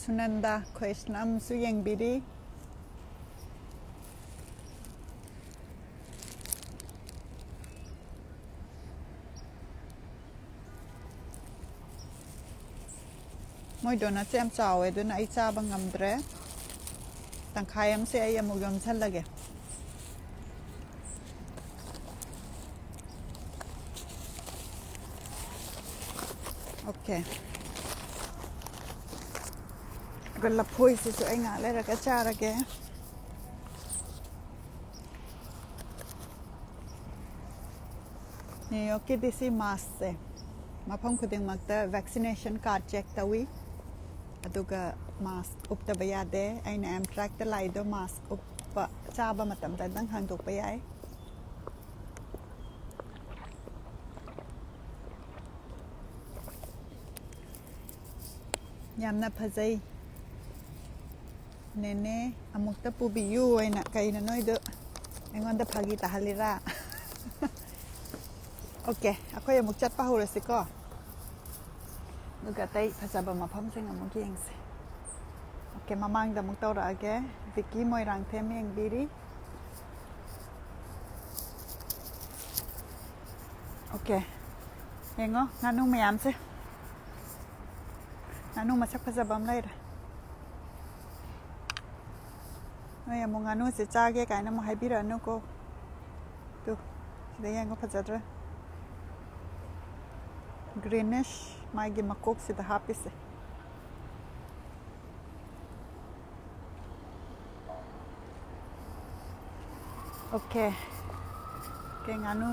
ꯁꯨꯅꯟꯗꯥ ꯈꯣꯏꯁꯅꯝꯁꯨ ꯌꯦꯡꯕꯤꯔꯤ꯫ ꯃꯣꯏ ꯗꯣꯅꯠꯁꯦ ꯌꯥꯝ ꯆꯥꯎꯋꯦ, ꯑꯗꯨꯅ ꯑꯩ ꯆꯥꯕ ꯉꯝꯗ꯭ꯔꯦ꯫ ꯇꯪꯈꯥꯏ ꯑꯃꯁꯦ ꯑꯩ ꯑꯃꯨꯛ ꯌꯣꯝꯁꯜꯂꯒꯦ꯫ ꯑꯣꯀꯦ꯫ ꯑꯗꯨꯒ ꯂꯐꯣꯏꯁꯤꯁꯨ ꯑꯩ ꯉꯥꯏꯍꯥꯛ ꯂꯩꯔꯒ ꯆꯥꯔꯒꯦ꯫ ꯅ꯭ꯌꯨ ꯌꯣꯔꯛꯀꯤ ꯗꯤ ꯁꯤ ꯃꯥꯁꯁꯦ ꯃꯐꯝ ꯈꯨꯗꯤꯡꯃꯛꯇ ꯚꯦꯛꯁꯤꯅꯦꯁꯟ ꯀꯥꯔꯗ ꯆꯦꯛ ꯇꯧꯏ꯫ ꯑꯗꯨꯒ ꯃꯥꯁꯛ ꯎꯞꯇꯕ ꯌꯥꯗꯦ꯫ ꯑꯩꯅ ꯑꯦꯝꯇ꯭ꯔꯥꯛꯇ ꯂꯥꯛꯏꯗꯣ ꯃꯥꯁꯛ ꯎꯞꯄ, ꯆꯥꯕ ꯃꯇꯝꯗ ꯅꯪ ꯍꯥꯡꯗꯣꯛꯄ ꯌꯥꯏ꯫ ꯌꯥꯝꯅ ꯐꯖꯩ꯫ ꯅꯦꯅꯦ, ꯑꯃꯨꯛꯇ ꯄꯨꯕꯤꯌꯨ ꯍꯥꯏꯅ ꯀꯩꯅꯣ ꯅꯣꯏꯗꯣ ꯑꯩꯉꯣꯟꯗ ꯐꯥꯒꯤ ꯇꯥꯍꯜꯂꯤꯔꯥ? ꯑꯣꯀꯦ, ꯑꯩꯈꯣꯏ ꯑꯃꯨꯛ ꯆꯠꯄ ꯍꯧꯔꯁꯤꯀꯣ꯫ ꯑꯗꯨꯒ ꯑꯇꯩ ꯐꯖꯕ ꯃꯐꯝꯁꯤꯡ ꯑꯃꯨꯛ ꯌꯦꯡꯁꯦ꯫ ꯑꯣꯀꯦ, ꯃꯃꯥꯡꯗ ꯑꯃꯨꯛ ꯇꯧꯔꯛꯑꯒꯦ꯫ ꯚꯤꯀꯤ ꯃꯣꯏꯔꯥꯡꯊꯦꯝ ꯌꯦꯡꯕꯤꯔꯤ꯫ ꯑꯣꯀꯦ, ꯌꯦꯡꯉꯣ ꯉꯥꯅꯨ ꯃꯌꯥꯝꯁꯦ꯫ ꯉꯥꯅꯨ ꯃꯁꯛ ꯐꯖꯕ ꯑꯃ ꯂꯩꯔꯦ꯫ ꯅꯣꯏ ꯑꯃꯨꯛ ꯉꯥꯅꯨꯁꯦ ꯆꯥꯒꯦ ꯀꯥꯏꯅ ꯑꯃꯨꯛ ꯍꯥꯏꯕꯤꯔꯛꯑꯅꯨꯀꯣ꯫ ꯇꯨ, ꯁꯤꯗ ꯌꯦꯡꯉꯣ, ꯐꯖꯗ꯭ꯔꯥ? ꯒ꯭ꯔꯤꯅꯤꯁ ꯃꯥꯒꯤ ꯃꯀꯣꯛꯁꯤꯗ ꯍꯥꯞꯄꯤꯁꯦ꯫ ꯑꯣꯀꯦ꯫ ꯑꯣꯀꯦ, ꯉꯥꯅꯨ꯫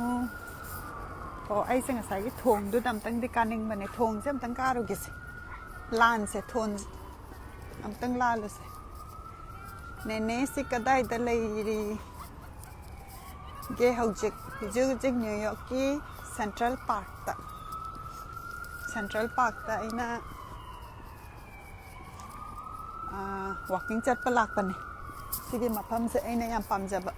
ꯑꯣ, ꯑꯩꯁꯦ ꯉꯁꯥꯏꯒꯤ ꯊꯣꯡꯗꯨꯗ ꯑꯝꯇꯪꯗꯤ ꯀꯥꯅꯤꯡꯕꯅꯦ꯫ ꯊꯣꯡꯁꯦ ꯑꯝꯇꯪ ꯀꯥꯔꯨꯒꯦꯁꯦ꯫ ꯂꯥꯟꯁꯦ, ꯊꯣꯟ ꯑꯝꯇꯪ ꯂꯥꯜꯂꯨꯁꯦ꯫ ꯅꯦꯅꯦꯁꯤ ꯀꯗꯥꯏꯗ ꯂꯩꯔꯤꯒꯦ ꯍꯧꯖꯤꯛ? ꯍꯧꯖꯤꯛ ꯍꯧꯖꯤꯛ ꯅ꯭ꯌꯨ ꯌꯣꯔꯛꯀꯤ ꯁꯦꯟꯇ꯭ꯔꯦꯜ ꯄꯥꯔꯛꯇ, ꯁꯦꯟꯇ꯭ꯔꯦꯜ ꯄꯥꯔꯛꯇ ꯑꯩꯅ ꯋꯥꯀꯤꯡ ꯆꯠꯄ ꯂꯥꯛꯄꯅꯦ꯫ ꯁꯤꯒꯤ ꯃꯐꯝꯁꯦ ꯑꯩꯅ ꯌꯥꯝ ꯄꯥꯝꯖꯕ꯫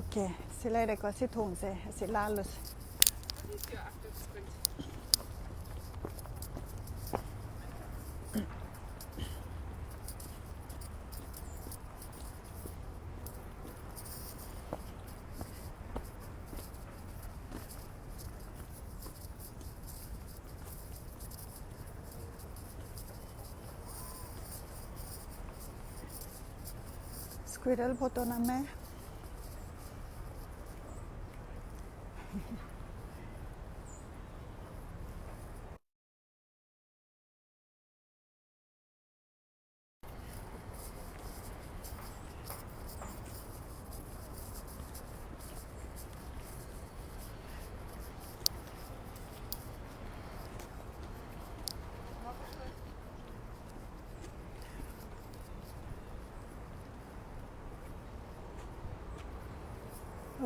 ꯑꯣꯀꯦ, ꯁꯤ ꯂꯩꯔꯦꯀꯣ, ꯁꯤ ꯊꯣꯡꯁꯦ, ꯑꯁꯤ ꯂꯥꯜꯂꯨꯁꯦ꯫ Squirrel photo ꯅꯝꯃꯦ꯫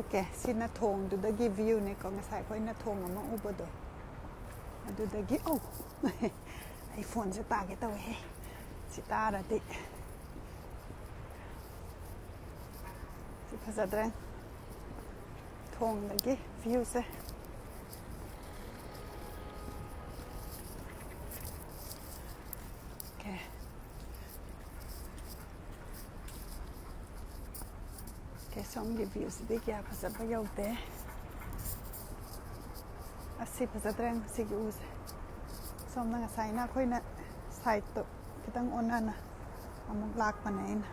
ꯑꯣꯀꯦ, ꯁꯤꯅ ꯊꯣꯡꯗꯨꯗꯒꯤ ꯚ꯭ꯌꯨꯅꯦꯀꯣ, ꯉꯁꯥꯏ ꯑꯩꯈꯣꯏꯅ ꯊꯣꯡ ꯑꯃ ꯎꯕꯗꯣ ꯑꯗꯨꯗꯒꯤ꯫ ꯑꯧ, ꯑꯩ ꯐꯣꯟꯁꯦ ꯇꯥꯒꯦ ꯇꯧꯋꯦꯍꯦ꯫ ꯁꯤ ꯇꯥꯔꯗꯤ꯫ ꯁꯤ ꯐꯖꯗ꯭ꯔꯦ, ꯊꯣꯡꯗꯒꯤ ꯚ꯭ꯌꯨꯁꯦ꯫ ꯑꯣꯀꯦ꯫ ꯑꯣꯀꯦ, ꯁꯣꯝꯒꯤ ꯚ꯭ꯌꯨꯁꯤꯗꯤ ꯀꯌꯥ ꯐꯖꯕ ꯌꯧꯗꯦ꯫ ꯑꯁꯤ ꯐꯖꯗ꯭ꯔꯦ ꯉꯁꯤꯒꯤ ꯎꯁꯦ꯫ ꯁꯣꯝꯗ ꯉꯁꯥꯏꯅ ꯑꯩꯈꯣꯏꯅ ꯁꯥꯏꯠꯇꯣ ꯈꯤꯇꯪ ꯑꯣꯟꯅꯅ ꯑꯃꯨꯛ ꯂꯥꯛꯄꯅꯦ ꯑꯩꯅ꯫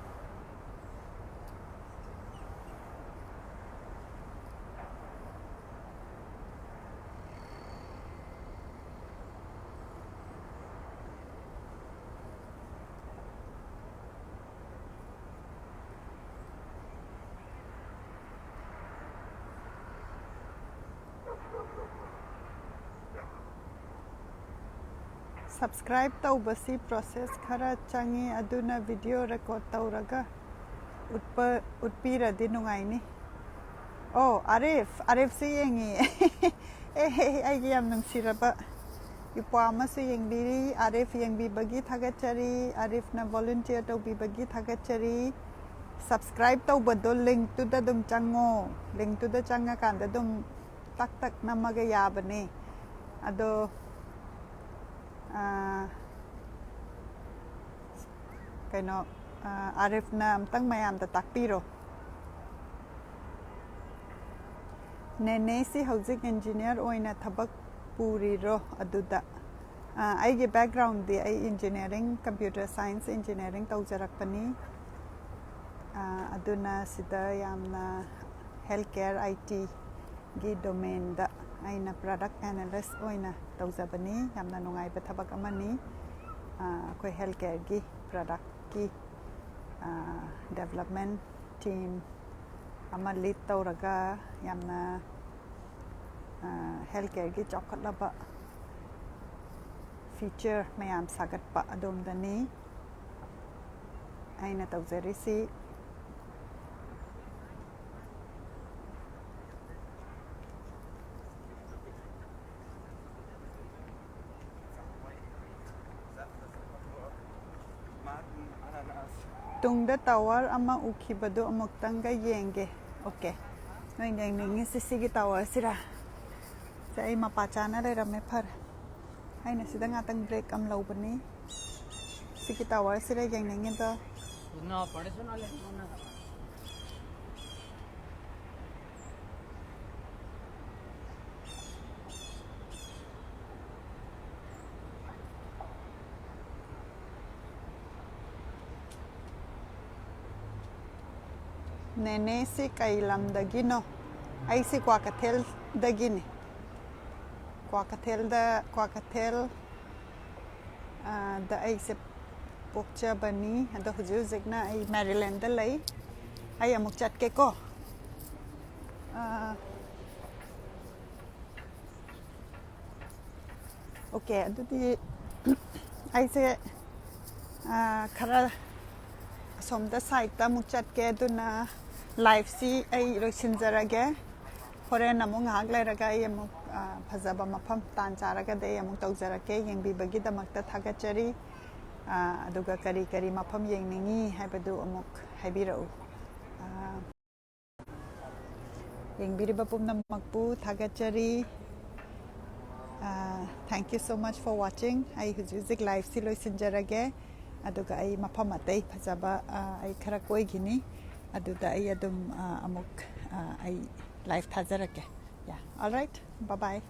Subscribe ꯇꯧꯕꯁꯤ process ꯈꯔ ꯆꯪꯉꯤ, ꯑꯗꯨꯅ video record ꯇꯧꯔꯒ ꯎꯠꯄ, ꯎꯠꯄꯤꯔꯗꯤ ꯅꯨꯡꯉꯥꯏꯅꯤ꯫ ꯑꯣ, ꯑꯥꯔꯤꯐ, ꯑꯥꯔꯤꯐꯁꯨ ꯌꯦꯡꯉꯤ꯫ ꯑꯦ, ꯑꯩꯒꯤ ꯌꯥꯝ ꯅꯨꯡꯁꯤꯔꯕ ꯏꯄ꯭ꯋꯥ ꯑꯃꯁꯨ ꯌꯦꯡꯕꯤꯔꯤ꯫ ꯑꯥꯔꯤꯐ ꯌꯦꯡꯕꯤꯕꯒꯤ ꯊꯥꯒꯠꯆꯔꯤ, ꯑꯥꯔꯤꯐꯅ volunteer ꯇꯧꯕꯤꯕꯒꯤ ꯊꯥꯒꯠꯆꯔꯤ꯫ Subscribe ꯇꯧꯕꯗꯣ linkꯇꯨꯗ ꯑꯗꯨꯝ ꯆꯪꯉꯣ, linkꯇꯨꯗ ꯆꯪꯉꯀꯥꯟꯗ ꯑꯗꯨꯝ ꯇꯛ ꯇꯛ ꯅꯝꯃꯒ ꯌꯥꯕꯅꯦ꯫ ꯑꯗꯣ, ꯑꯥ, ꯀꯩꯅꯣ, ꯑꯥ, ꯑꯥꯔꯤꯐꯅ ꯑꯝꯇꯪ ꯃꯌꯥꯝꯗ ꯇꯥꯛꯄꯤꯔꯣ꯫ ꯅꯦꯅꯦꯁꯤ ꯍꯧꯖꯤꯛ engineer ꯑꯣꯏꯅ ꯊꯕꯛ ꯄꯨꯔꯤꯔꯣ ꯑꯗꯨꯗ? ꯑꯥ, ꯑꯩꯒꯤ backgroundꯗꯤ ꯑꯩ engineering, computer science engineering ꯇꯧꯖꯔꯛꯄꯅꯤ꯫ ꯑꯥ, ꯑꯗꯨꯅ ꯁꯤꯗ ꯌꯥꯝꯅ health care, ITꯒꯤ domainꯗ ꯑꯩꯅ product analyst ꯑꯣꯏꯅ ꯇꯧꯖꯕꯅꯤ꯫ ꯌꯥꯝꯅ ꯅꯨꯡꯉꯥꯏꯕ ꯊꯕꯛ ꯑꯃꯅꯤ꯫ ꯑꯥ, ꯑꯩꯈꯣꯏ health careꯒꯤ productꯀꯤ, ꯑꯥ, development team ꯑꯃ lead ꯇꯧꯔꯒ ꯌꯥꯝꯅ, ꯑꯥ, health careꯒꯤ ꯆꯥꯎꯈꯠꯂꯕ feature ꯃꯌꯥꯝ ꯁꯥꯒꯠꯄ ꯑꯗꯣꯝꯗꯅꯤ ꯑꯩꯅ ꯇꯧꯖꯔꯤꯁꯤ꯫ ꯇꯨꯡꯗ ꯇꯋꯥꯔ ꯑꯃ ꯎꯈꯤꯕꯗꯨ ꯑꯃꯨꯛꯇꯪꯒ ꯌꯦꯡꯒꯦ꯫ ꯑꯣꯀꯦ, ꯅꯣꯏ ꯌꯦꯡꯅꯤꯡꯉꯤꯁꯤ ꯁꯤꯒꯤ ꯇꯋꯥꯔꯁꯤꯔꯥ? ꯁꯦ, ꯑꯩ ꯃꯄꯥ ꯆꯥꯅ ꯂꯩꯔꯝꯃꯦ꯫ ꯐꯔꯦ, ꯑꯩꯅ ꯁꯤꯗ ꯉꯥꯛꯇꯪ ꯕ꯭ꯔꯦꯛ ꯑꯃ ꯂꯧꯕꯅꯤ꯫ ꯁꯤꯒꯤ ꯇꯋꯥꯔꯁꯤꯔ ꯌꯦꯡꯅꯤꯡꯉꯤꯗꯣ? ꯅꯦꯅꯦꯁꯤ ꯀꯩ ꯂꯝꯗꯒꯤꯅꯣ? ꯑꯩꯁꯤ ꯀ꯭ꯋꯥꯀꯩꯊꯦꯜꯗꯒꯤꯅꯤ꯫ ꯀ꯭ꯋꯥꯀꯩꯊꯦꯜꯗ, ꯀ꯭ꯋꯥꯀꯩꯊꯦꯜ, ꯑ, ꯗ ꯑꯩꯁꯦ ꯄꯣꯛꯆꯕꯅꯤ꯫ ꯑꯗꯣ ꯍꯧꯖꯤꯛ ꯍꯧꯖꯤꯛꯅ ꯑꯩ ꯃꯦꯔꯤꯂꯦꯟꯗ ꯂꯩ꯫ ꯑꯩ ꯑꯃꯨꯛ ꯆꯠꯀꯦꯀꯣ꯫ ꯑ, ꯑꯣꯀꯦ, ꯑꯗꯨꯗꯤ ꯑꯩꯁꯦ, ꯑ, ꯈꯔ ꯑꯁꯣꯝꯗ ꯁꯥꯏꯠꯇ ꯑꯃꯨꯛ ꯆꯠꯀꯦ, ꯑꯗꯨꯅ ꯂꯥꯏꯐꯁꯤ ꯑꯩ ꯂꯣꯏꯁꯤꯟꯖꯔꯒꯦ꯫ ꯍꯣꯔꯦꯟ ꯑꯃꯨꯛ ꯉꯥꯏꯍꯥꯛ ꯂꯩꯔꯒ ꯑꯩ ꯑꯃꯨꯛ, ꯑ, ꯐꯖꯕ ꯃꯐꯝ ꯇꯥꯟ ꯆꯥꯔꯒꯗꯤ ꯑꯩ ꯑꯃꯨꯛ ꯇꯧꯖꯔꯛꯀꯦ꯫ ꯌꯦꯡꯕꯤꯕꯒꯤꯗꯃꯛꯇ ꯊꯥꯒꯠꯆꯔꯤ꯫ ꯑ, ꯑꯗꯨꯒ ꯀꯔꯤ ꯀꯔꯤ ꯃꯐꯝ ꯌꯦꯡꯅꯤꯡꯉꯤ ꯍꯥꯏꯕꯗꯨ ꯑꯃꯨꯛ ꯍꯥꯏꯕꯤꯔꯛꯎ꯫ ꯑ, ꯌꯦꯡꯕꯤꯔꯤꯕ ꯄꯨꯝꯅꯃꯛꯄꯨ ꯊꯥꯒꯠꯆꯔꯤ꯫ ꯑ, thank you so much for watching. ꯑꯩ ꯍꯧꯖꯤꯛ ꯍꯧꯖꯤꯛ ꯂꯥꯏꯐꯁꯤ ꯂꯣꯏꯁꯤꯟꯖꯔꯒꯦ, ꯑꯗꯨꯒ ꯑꯩ ꯃꯐꯝ ꯑꯇꯩ ꯐꯖꯕ, ꯑ, ꯑꯩ ꯈꯔ ꯀꯣꯏꯈꯤꯅꯤ, ꯑꯗꯨꯗ ꯑꯩ ꯑꯗꯨꯝ, ꯑ, ꯑꯃꯨꯛ, ꯑ, ꯑꯩ ꯂꯥꯏꯐ ꯊꯥꯖꯔꯛꯀꯦ꯫ Yeah, all right, bye bye.